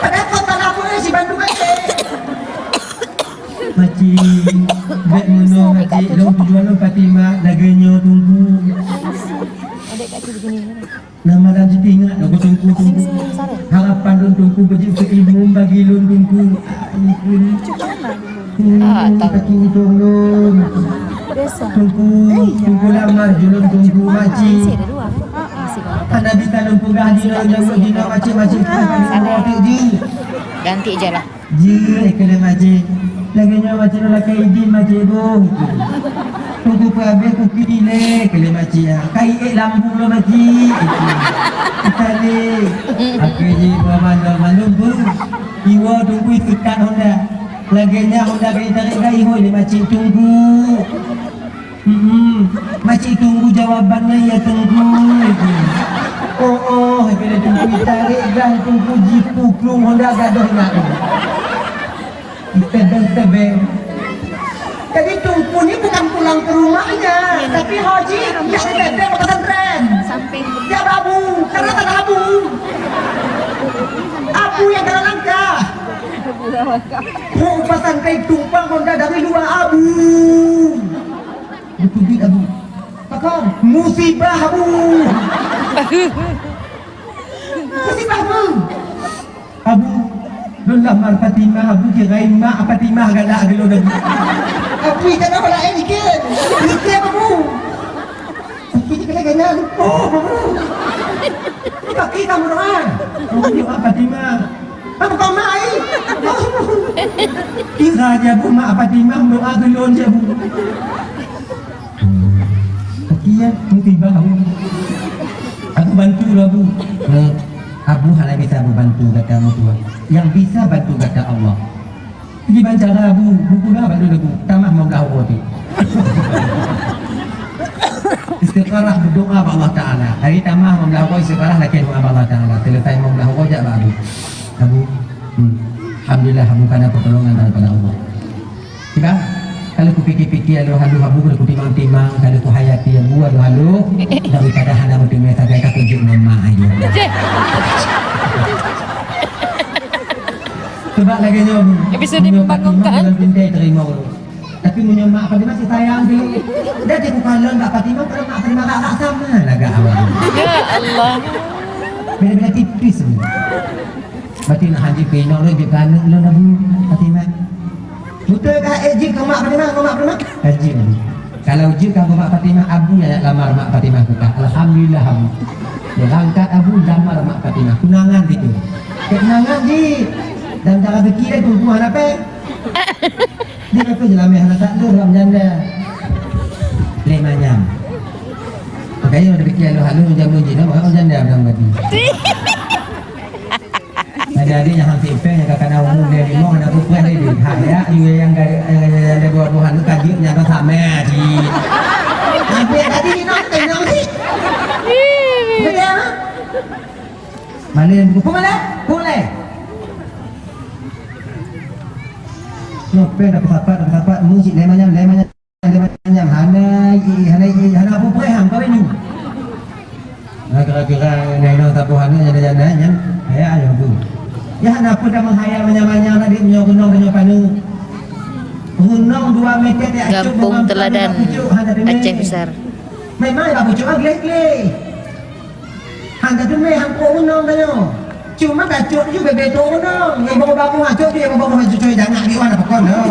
Padahal kau salah peuék si bandum ék. Makcik, bèk meunoe makcik, lôn tujuan lôn Fatimah lagèe nyoe Teungku. Nah, malam jiteuingat lôn Teungku, Teungku. Harapan lôn Teungku beujeuet keu imum bagi lôn Teungku. Ah, Teungku. Hmm, ah, tahu. Teungku tolong lôn. Teungku, Teungku lamar ju lôn Teungku makcik. Hana bisa lôn peugah di lôn jaweueb di lôn makcik-makcik. Ganti je lah. Jeuet keu lé makcik. Lagèe nyoe makcik lôn lakèe idin makcik boh. Teungku peuhabéh kukiri lé keu lé makcik. Ka iék lambung lôn makcik. Ka lé. Akhé jih buah mandum-mandum beuh. Iwoe Teungku iseukat honda. Lagèe nyan honda ka itarek gai hôi lé makcik Teungku. Hmm, makcik tunggu jawabannya ya Teungku. Oh, oh, bila Teungku tarik dan Teungku jipu plueng honda gadoh ingat. Tebeng-tebeng. Jadi Teungku ni bukan pulang ke rumahnya, tapi haji yang tebeng ke pesantren. Samping. Ya Abu, karena tanah Abu. Abu yang kena langkah. Oh, pesantren tumpang honda dari luar Abu. Beutôi Abu. Pakon? Musibah Abu. Musibah Abu. Abu, lôn lamar Fatimah Abu, kirain mak Fatimah galak keu lôn Abu. Abu, ikan apa lain ikan? Ikan Abu. Abu, ikan lain kan? Oh, Abu. Pakai kamu doa. Kamu doa Fatimah. Apa kau mai? Kira je Abu mak Fatimah doa keu lôn je Abu. Tapi ya, musibah Abu. Aku bantu lah Abu. Eh, Abu hana bisa membantu gata meutuah. Yang bisa bantu gata Allah. Jadi bancara Abu, buku dah bantu Abu. Tamah mau dah Abu. Istikharah berdoa bak Allah Taala. Hari tamah mau dah Abu istikharah lakèe doa bak Allah Taala. Selesai mau dah Abu jak bak Abu. Abu, hmm, alhamdulillah Abu kana pertolongan daripada Allah. Tiba, kalau kupikir-pikir aduh-aduh Abu, kalau kutimang-timang, kalau kuhayati Abu aduh-aduh, daripada hana meuteumé sagai ka keujeut ngon mak aja. Sebab lagèe nyoe Abu. Episode membangunkan. Dalam pintai terima dulu. Tapi meunyoe mak Fatimah si sayang dulu. Dah dia bukan lon bak Fatimah, kalau mak Fatimah bak sama lagak awak. Ya Allah. Beda-beda tipis ni. Berarti nak haji pinong lagi ke anak lon Abu Fatimah. Betul kah eh jin kau mak Fatimah, kau mak Fatimah? Haji Abu. Kalau jin kau mak Fatimah, Abu yang nak lamar mak Fatimah tu kah? Alhamdulillah Abu. Berangkat Abu lamar mak Fatimah. Tunangan gitu. Tunangan di Dan cara fikir dia tumbuh hana pèng. Dia kata jeulamak hana tak ada dalam janda. Lé manyam. Makanya ada fikir halus-halus, jamu jina, maka janda dalam hati. Ada-ada nyang hampir pèng, nyang kakana umur dia lima, anak perempuan dia duit. Ha, ya, you yang ada, yang ada dua buah anak, kaji nyang tak sama, ji. Hampir tadi ni nak tengok ni. Betul, ha? Mana yang buku mana? Boleh. Nyope dah pesapat, dah pesapat, musik lé manyam, lé manyam, lé manyam. Hana i, hana i, hana apa-apa, ham, kawin ni. Nah, kira-kira, nah, nah, sapu hana, janda-janda, nyan. Ya, ya, tu. Ya, hana apa dah menghayal manyam-manyam tadi, meunyoe gunong, meunyoe panu. Gunong dua meter, dia acuk Gampông gunong, Teladan, hana pucuk, hana dengar. Aceh Besar. Memang, ya, pucuk, ah, gleh-gleh. Han tateumé han trok gunong tanyoe. Cuma tacok ju bèk-bèk trok gunong. Nyang bagoe-bagoe han cok ju, nyang bagoe-bagoe han cok, cok, jangan di mana pakon tu.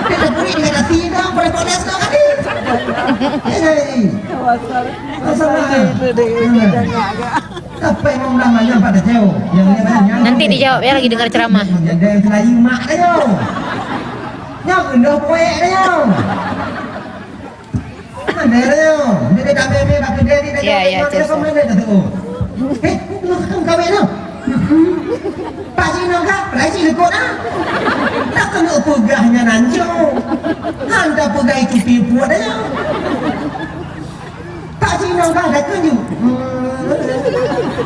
Dia tak boleh dengan nasi dah, boleh panas dah kan ni. Hei. Masalah. Apa yang mau lama yang pada jauh? Yang dia banyak. Nanti dijawab ya, lagi dengar ceramah. Yang dia selain mak dia. Yang rendah poek dia. Mana dia? Dia dah kawin, dia dah kerja, dia dah Ya, ya, kawin, Cesar. Mana dia tu? Eh, lu kan kawin tu? Pak Cik Nong kah? Pak Cik Lekot ah. Tak kena peugah nyan anjung. Han dah peugah itu tipu dia. Pak Cik Nong kah? Dah tunjuk.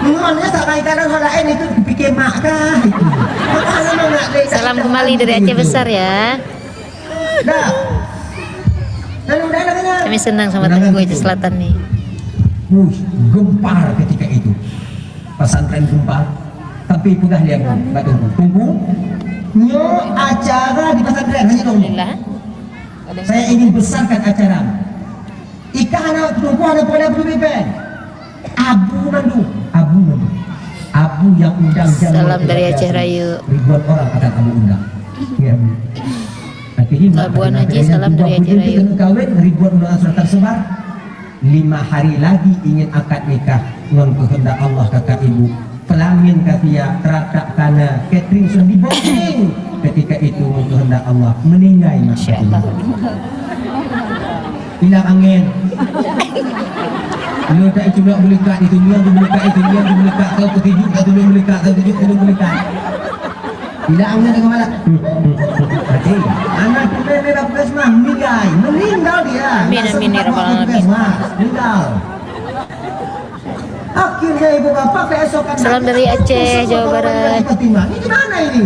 Ngon ya, tak baik kadang hal lain itu dipikir mak kah? Itu. Maka memang nak dia Salam kembali dari Aceh Besar ya. Dah. Lalu dah, dah, dah. Kami senang sama Teungku Aceh Selatan ni. Wuih, gempar ketika itu. Pesantren gempar. Tapi peugah lé aku, bak Teungku. Teungku, nyoe acara di pesantren, hanya dong. Alhamdulillah. Saya ingin besarkan acara. Ikah aneuk Teungku, aneuk Polda Bukit Bintang. Abu mandum, abu mandum. Abu yang undang jam Salam dari Aceh Raya. Ribuan orang akan Abu undang. Ya, Bu. Akhirnya, Labuan Haji, salam dari Aceh Raya. Kawin, ribuan undangan sudah tersebar. Lima hari lagi ingin akad nikah. Ngon kehendak Allah, kakak ibu. Pelamin ka siap, teratak kana, catering sudah di-booking. Ketika itu, meukehendak Allah, meninggai mak Masya Allah. Ilang angén. Lu tak iculok meulikat itu, nyan tu meulikat itu, nyan tu meulikat, kau ketujuh, kau tujuh meulikat, kau tujuh, kau tujuh meulikat. Ilang angén dengan malam. Mati. Anak tu memang dah puskesmas, meninggai. Meninggal dia. Amin, amin, ya rabbal alamin. Puskesmas. Meninggal. Akhirnya ibu bapak keesokan Salam dari Aceh, Jawa Barat. Fatimah. Ini gimana ini?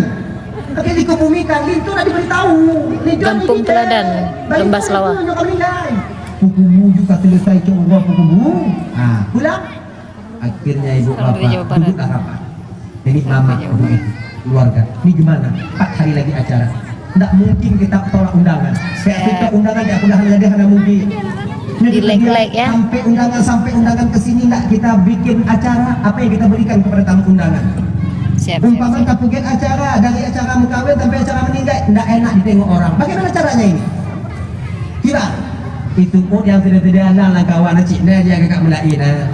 Oke, dikebumikan, itu nak diberitahu. Ini Gampung Teladan, Lembah Selawa. Hukum juga selesai ke Allah hukum. Ah, pulang. Akhirnya ibu Salam dari bapak Jawa Barat. Duduklah rapat. Ini mama, ibu itu, keluarga. Ini gimana? Empat hari lagi acara. Ndak mungkin kita tolak undangan. Kayak kita undangan, ya, aku dah ada, hana mungkin. Ini kita Dilek-lek, ya. Sampai undangan, sampai undangan ke sini, ndak kita bikin acara, apa yang kita berikan kepada tamu undangan? Siap, siap, Umpama siap. Kita bikin acara, dari acara mukawin sampai acara meninggal, ndak enak ditengok orang. Bagaimana caranya ini? Kiban, itu pun nyang teuda-teuda na lam kawan cit na, dia agak meulaén na.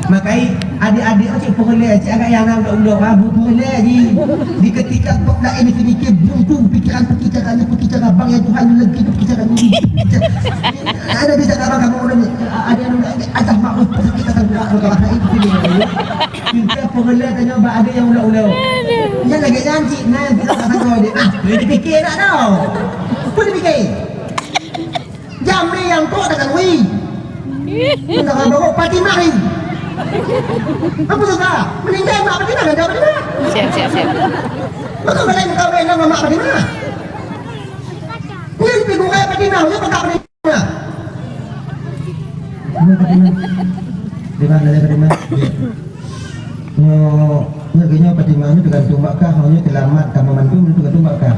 Makai adik-adik cit peureulèe cit agak nyang na ulok-ulok, ha, bu peureulèe ji. Di ketika kok laén itu mikir buntu pikiran, pikiran, pikiran abang yang Tuhan lagi pikiran ni. Ada di dalam kamu orang ni, ada yang ada maaf kita tak buat kalau itu dia. Kita peureulèe tanya bak ada yang ulok-ulok. Yang lagi janji na kita tak tahu dia. Ah, dia fikir nak tahu. Apa dia fikir? Jamé nyang trok takalui. Meunan baru Fatimah ni. Apa susah? Meninggal mak Fatimah, ganda Fatimah. Siap, siap, siap. Maka kalian kawin dengan mak Fatimah. Ni lebih kurang Fatimah, dia pegang Fatimah. Di mana dia Fatimah? Nyoe, nyoe geuh nyoe Fatimah nyoe teugantung bak kah, nyoe teulamat kamoe mandum nyoe teugantung bak kah.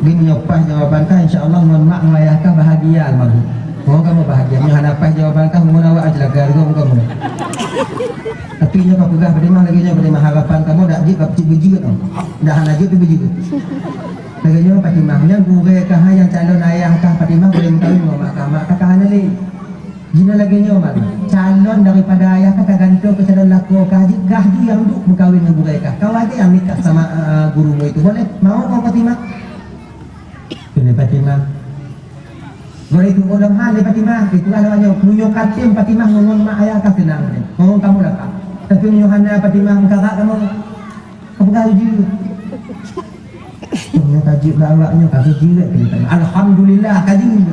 Geuh nyoe paih jawaban kah, insya Allah ngon mak ngon ayah kah bahagia almarhum. Ngon kamoe bahagia, nyoe hana paih jawaban kah, ngon awak aja lah garu ngon kamoe. Tapi nyoe ka peugah Fatimah lagèe nyoe, Fatimah harapan kamoe dak jeuet ka peucit beujeuet nyoe. Dak hana jeuet tu beujeuet. Lagèe nyoe Fatimah, nyang gurèe kah, nyang calon ayah kah Fatimah boleh meukawen ngon mak kah, mak kah ka hana lé. Jinoe lagèe nyoe, Mak. Calon daripada ayah kah ka gantoe keu calon lakoe kah, jeuet kah jih nyang duek meukawen ngon gurèe kah. Kah wajéb nyang nikah sama, eh, guru mu itu. Boleh? Mau kah Fatimah? Kheun lé Fatimah. Gurèe itu, "Oh, dong han lé Fatimah." Itulah lagèe nyoe. Meunyoe ka tem Fatimah ngon mak ayah kah seunang. Ngon kamoe lah, Kak. Tapi meunyoe hana Fatimah, meukarat kamoe. Apa kah jeuet? Nyoe ka jeuet bak awak nyoe, ka jeuet keu teuma. Alhamdulillah, ka jeuet.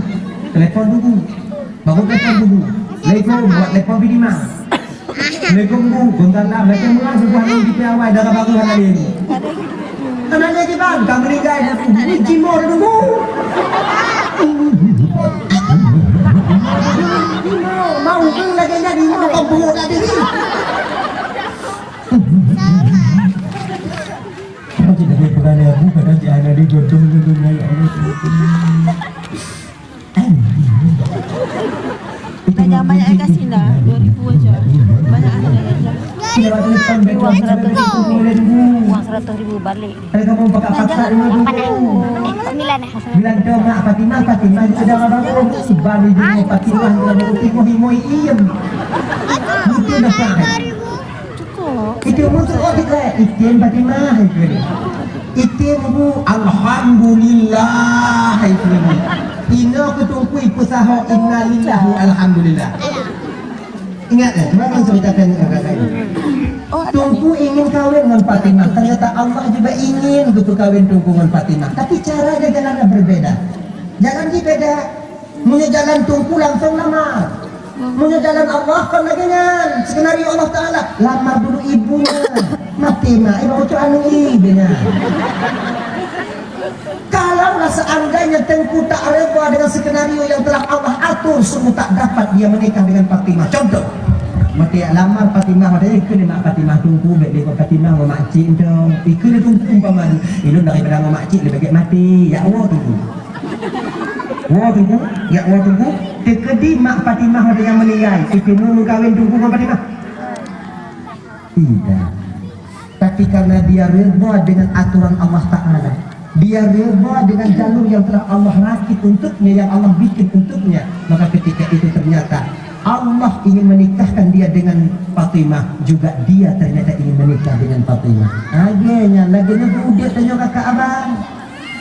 Telepon tunggu. Baru telepon tunggu. Assalamualaikum, buat telepon Bidima. Assalamualaikum, Bu. Waalaikumsalam. Assalamualaikum, Bu. Bukan lagi awai, darah baru hana lé. Hana lé kiban, ka meuninggai dah, Bu. Ni cimor tunggu. Mau ke lagi jadi, mau kau buruk tadi. Kalau tidak ada pegawai aku, kadang dia ada di jodoh ni, dunia, ya Allah. Banyak, banyak kat sini dah, dua ribu aja. Banyak ada yang uang seratus ribu, uang seratus ribu balik. Ada kamu pakai pasak dulu. Sembilan, eh? Sembilan tu mak Fatimah, Fatimah itu dah abang. Sebab dia Fatimah, dia mau tengok, dia mau iem. Itu dah faham. Cukup. Itu musuh oh, kita itim Fatimah itu. Itim bu, alhamdulillah itu. Ina ketumpu ipu saho, innalillahi wa alhamdulillah. Ingat eh, memang ceritakan kakak ini. Tungku ingin kawin dengan Fatimah. Ternyata Allah juga ingin gitu kawin Tungku dengan Fatimah. Tapi caranya jalannya berbeda. Jalan dia beda. Meunyoe jalan Tungku langsung lamar. Meunyoe jalan Allah kon lagèe nyan, skenario Allah Taala, lamar dulu ibunya. Mati mak, ibu ucok anu ibunya. Kalaulah seandainya Tungku tak reda dengan skenario yang telah Allah atur, sungguh tak dapat dia menikah dengan Fatimah. Contoh, mati lamar Fatimah, mati ikut mak Fatimah Tungku, baik dia Fatimah ngon mak cik tu. Ikut dia Tungku umpama, ilun daripada ngon mak cik lebih baik mati. Ya Allah Tungku. Woe Tungku, ya woe Tungku, teukeudi mak Fatimah ada nyang meuninggai, iteumé meukawén Tungku ngon Fatimah? Tidak. Tapi karena dia redha dengan aturan Allah Ta'ala, dia redha dengan jalur yang telah Allah rakit untuknya, yang Allah bikin untuknya, maka ketika itu ternyata Allah ingin menikahkan dia dengan Fatimah, juga dia ternyata ingin menikah dengan Fatimah. Lagèe nyan, lagèe nyan udép tanyoe kakak abang.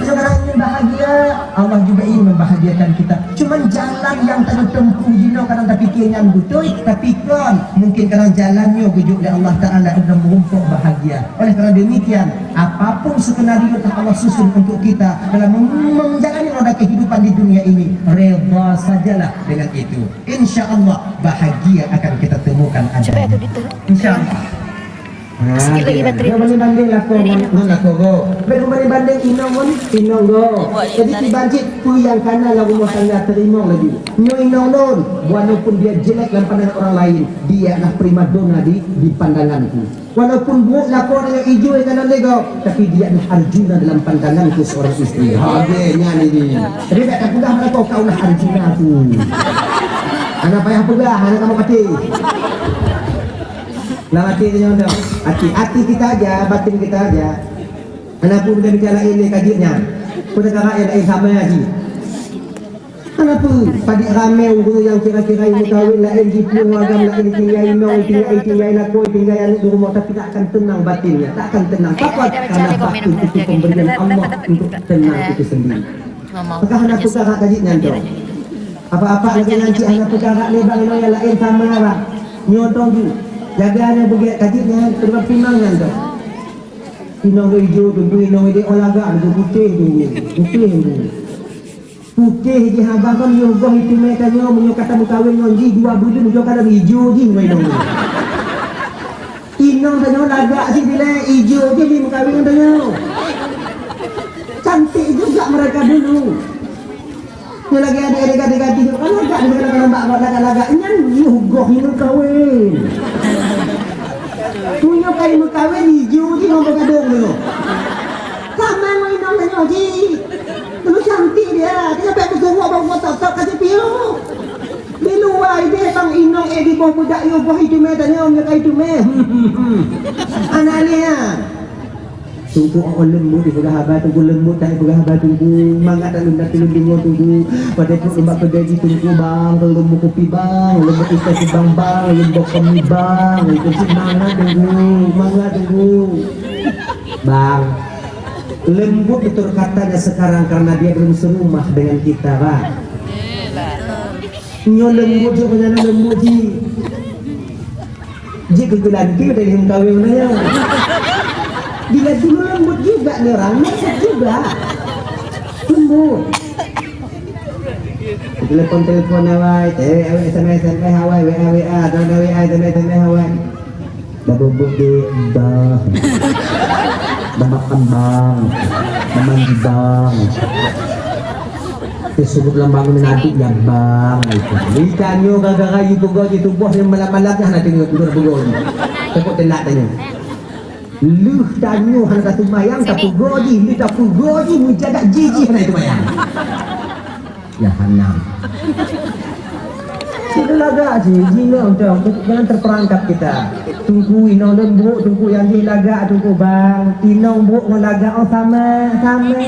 Sekarang ingin bahagia, Allah juga ingin membahagiakan kita. Cuman jalan yang tanyoe tempuh jinoe kadang tapikir nyan beutôi, tapi kon. Mungkin kadang jalan nyoe geujok lé Allah Ta'ala untuk merumpok bahagia. Oleh karena demikian, apapun skenario yang Allah susun untuk kita dalam mem-, menjalani roda kehidupan di dunia ini, redha sajalah dengan itu. Insya Allah, bahagia akan kita temukan. Insya Allah. Sikit lagi bateri. Nyoe banding-banding lakoe ngon, ngon lakoe gob. Bèk banding-banding inong ngon inong gob. Jadi kiban cit peue nyang kana lam rumoh tangga teurimong laju. Nyoe inong lôn, walaupun dia jelek lam pandangan orang lain, dia adalah primadona di, di pandanganku. Walaupun buet lakoe nyoe ijo kana lé gob, tapi dia adalah Arjuna dalam pandanganku seorang istri. Ha, dia nyan ini. Jadi bèk tapeugah bak lakoe kau lah Arjuna aku. Hana payah peugah, hana kamoe pati. Lam até tanyoe tu. Até, até kita aja, batin kita aja. Hana peue bicara laén lé ka jeuet nyan. Peukara nyang laén sama aja. Hana peue, padit ramé ureueng nyang kira-kira ilmu kawin laén, jipeue agam laén, tinggai inong, tinggai, tinggai lakoe, tinggai aneuk di rumoh, tapi tak akan tenang batinnya, tak akan tenang. Pakon? Karena batu itu pemberian Allah untuk tenang itu sendiri. Maka hana peukara ka jeuet nyan tu. Apa-apa lagèe nyan cit hana peukara lé bang, inong nyang laén sama bang. Nyoe tong jih. Jaga nyan beugèt ka jeuet nyan, keudroe pinang nyan tong. Inong ijo tu, inong idéh oh lagak tu, putéh tu, putéh tu. Putéh jih abang kan, yoh goh itu mé tanyoe, meunyoe ka tameukawen ngon jih, dua buleuen jih ka lom ijo jih ngon inong tu. Inong tanyoe lagak sih bilai ijo jih di meukawen ngon tanyoe. Cantik juga mereka dulu. Nyoe lagèe adék-adék gadih-gadih nyoe, kan lagak nyoe, kadang-kadang bak lagak-lagak nyan, nyoe goh nyoe meukawen. Meunyoe ka meukawen, ijo jih ngon beugadong nyoe. Sama ngon inong tanyoe jih. Dulu cantik dia, dia sampai meusuruh bak rumoh sop-sop ka jipiôh. Di luwa idéh bang inong éh di boh beudak, yoh goh itumé tanyoe, nyoe ka itumé. Aneuk lé nyan. Teungku, oh, leumbot dipeugah haba, Teungku, leumbot that dipeugah haba, Teungku. Mangat that lôn, that lôn deungoe, Teungku. Watèe trôk lôn bak keudè jih, Teungku, bang, lôn meukupi, bang, lôn meuikan bang, bang, lôn bôh kopi, bang. Itu cit mangat, Teungku. Mangat, Teungku. Bang, lembut betul katanya sekarang karena dia belum serumah dengan kita, Bang. Nyoe lembut, nyoe lembut jih. Jih keu geulanti udah lheueh kawin mana ya? Bila dulu lembut juga nih orang, lembut juga. Lembut. Telepon-telepon awai, eh, awai S M S, S M S awai, W A, W A, ada W A, S M S, S M S awai. Dah bubuk di bang. Dah makan bang. Dah mandi bang. Tersebut lambang menaduk ya bang. Di tanyoe gara-gara you peugah di tuboh yang malam-malam dah nak tengok tidur peugah. Takut telat tanyoe. Leuh tanyoe hana taseumayang, tapeugah jih, leuh tapeugah jih, meujadak jih, jih hana taseumayang. Ya hana. Sudah lagak jih, jinoe dong, jangan terperangkap kita. Teungku inong lembut, teungku nyang jih lagak, teungku bang. Inong buk ngon lagak, oh sama, sama.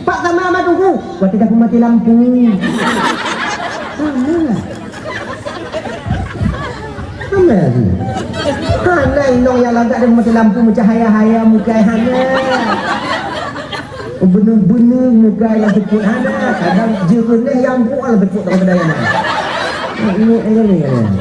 Pak sama, sama teungku. Watèe dah peumati lampu. Sama. Sama lagi. Hana inong nyang lagak dan peumati lampu meucahaya-haya muka hana. Beuneu-beuneu muka nyang seupôt hana. Kadang jeureuneh nyang buah seupôt dalam kedai hana. Ini, ini, ini, ini.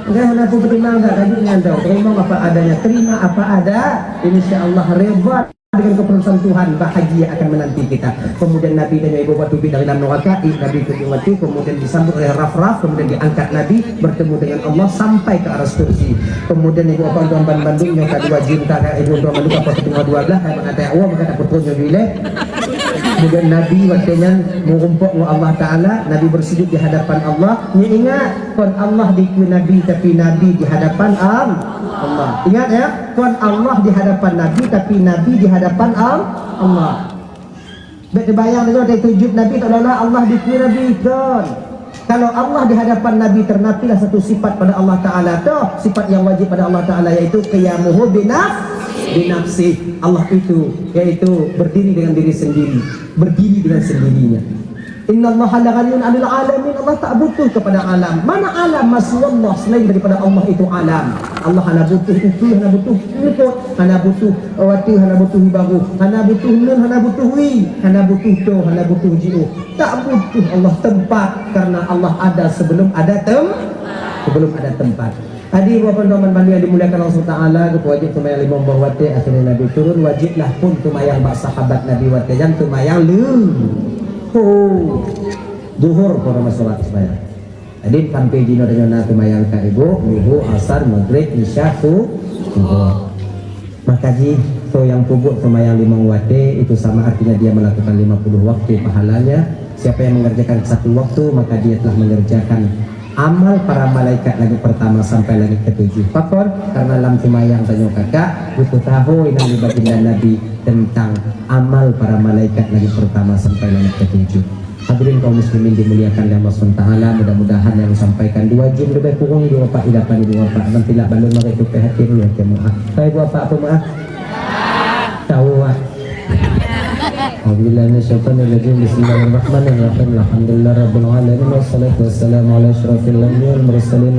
Enggak hana peue peutimang dah, tadi nyan dah. Terima apa adanya, terima apa ada. Insya Allah reda. Dengan keputusan Tuhan, bahagia akan menanti kita. Kemudian Nabi dan Ibu waktu pi dari dalam neraka, i Nabi ke mati, kemudian disambut oleh Raf-Raf, kemudian diangkat Nabi bertemu dengan Allah sampai ke aras kursi. Kemudian Ibu Bapak Tuan Ban Bandung yang kedua cinta, Ibu Tuan Bandung apa setengah dua belas, saya mengatakan Allah maka tak betul nyobi leh. Kemudian Nabi waktu nyan merumpok dengan Allah Taala, Nabi bersujud di hadapan Allah. Ni ingat, kon Allah dikeue Nabi, tapi Nabi di hadapan Am-, Allah. Ingat ya, kon Allah di hadapan Nabi, tapi Nabi di hadapan Am-, Allah. Bèk teubayang tanyoe watèe sujud Nabi seolah-olah Allah dikeue Nabi, kon. Kalau Allah di hadapan Nabi, ternapilah satu sifat pada Allah Taala, toh sifat yang wajib pada Allah Taala, yaitu qiyamuhu binaf-, binafsih. Allah itu, yaitu berdiri dengan diri sendiri, berdiri dengan sendirinya. Innallaha laghaniyyun 'anil 'alamin, Allah tak butuh kepada alam. Mana alam? Maksud Allah selain daripada Allah itu alam. Allah hana butuh ukeue, hana butuh likot, hana butuh watèe, hana butuh bagoe, hana butuh lôn, hana butuh wie, hana butuh tô, hana butuh jiôh. Tak butuh Allah tempat, karena Allah ada sebelum ada tem-, sebelum ada tempat. Hadirin Bapak Tuan Ban Bandung yang dimuliakan Allah Subhanahu wa Taala, geupeuwajéb seumayang limong boh watèe, akhirnya Nabi turun, wajiblah pun seumayang bak sahabat Nabi watèe nyan seumayang leuhô. Duhur pun rama sholat seumayang. Jadi sampai jinoe deungon na seumayang ka ibu, leuhô, asar, maghrib, isya, su-, subuh. Maka jih, so yang peubuet seumayang limong watèe, itu sama artinya dia melakukan lima puluh waktu pahalanya. Siapa yang mengerjakan satu waktu, maka dia telah mengerjakan amal para malaikat langit pertama sampai langit ketujuh. Pakon? Karena lam seumayang tanyoe kakak, geupeusaho inong di baginda Nabi tentang amal para malaikat langit pertama sampai langit ketujuh. Hadirin kaum muslimin dimuliakan oleh Allah Subhanahu wa Taala, mudah-mudahan yang disampaikan dua jam lebih kurang dua Pak di dapan ibu Bapak, nanti lah balon mari tu perhatian ya jemaah. Baik Bapak apa maaf? Tahu ah. Alhamdulillah minasyaitanirrajim. Bismillahirrahmanirrahim. Alhamdulillah rabbil alamin, wassalatu wassalamu ala asyrafil anbiya wal mursalin.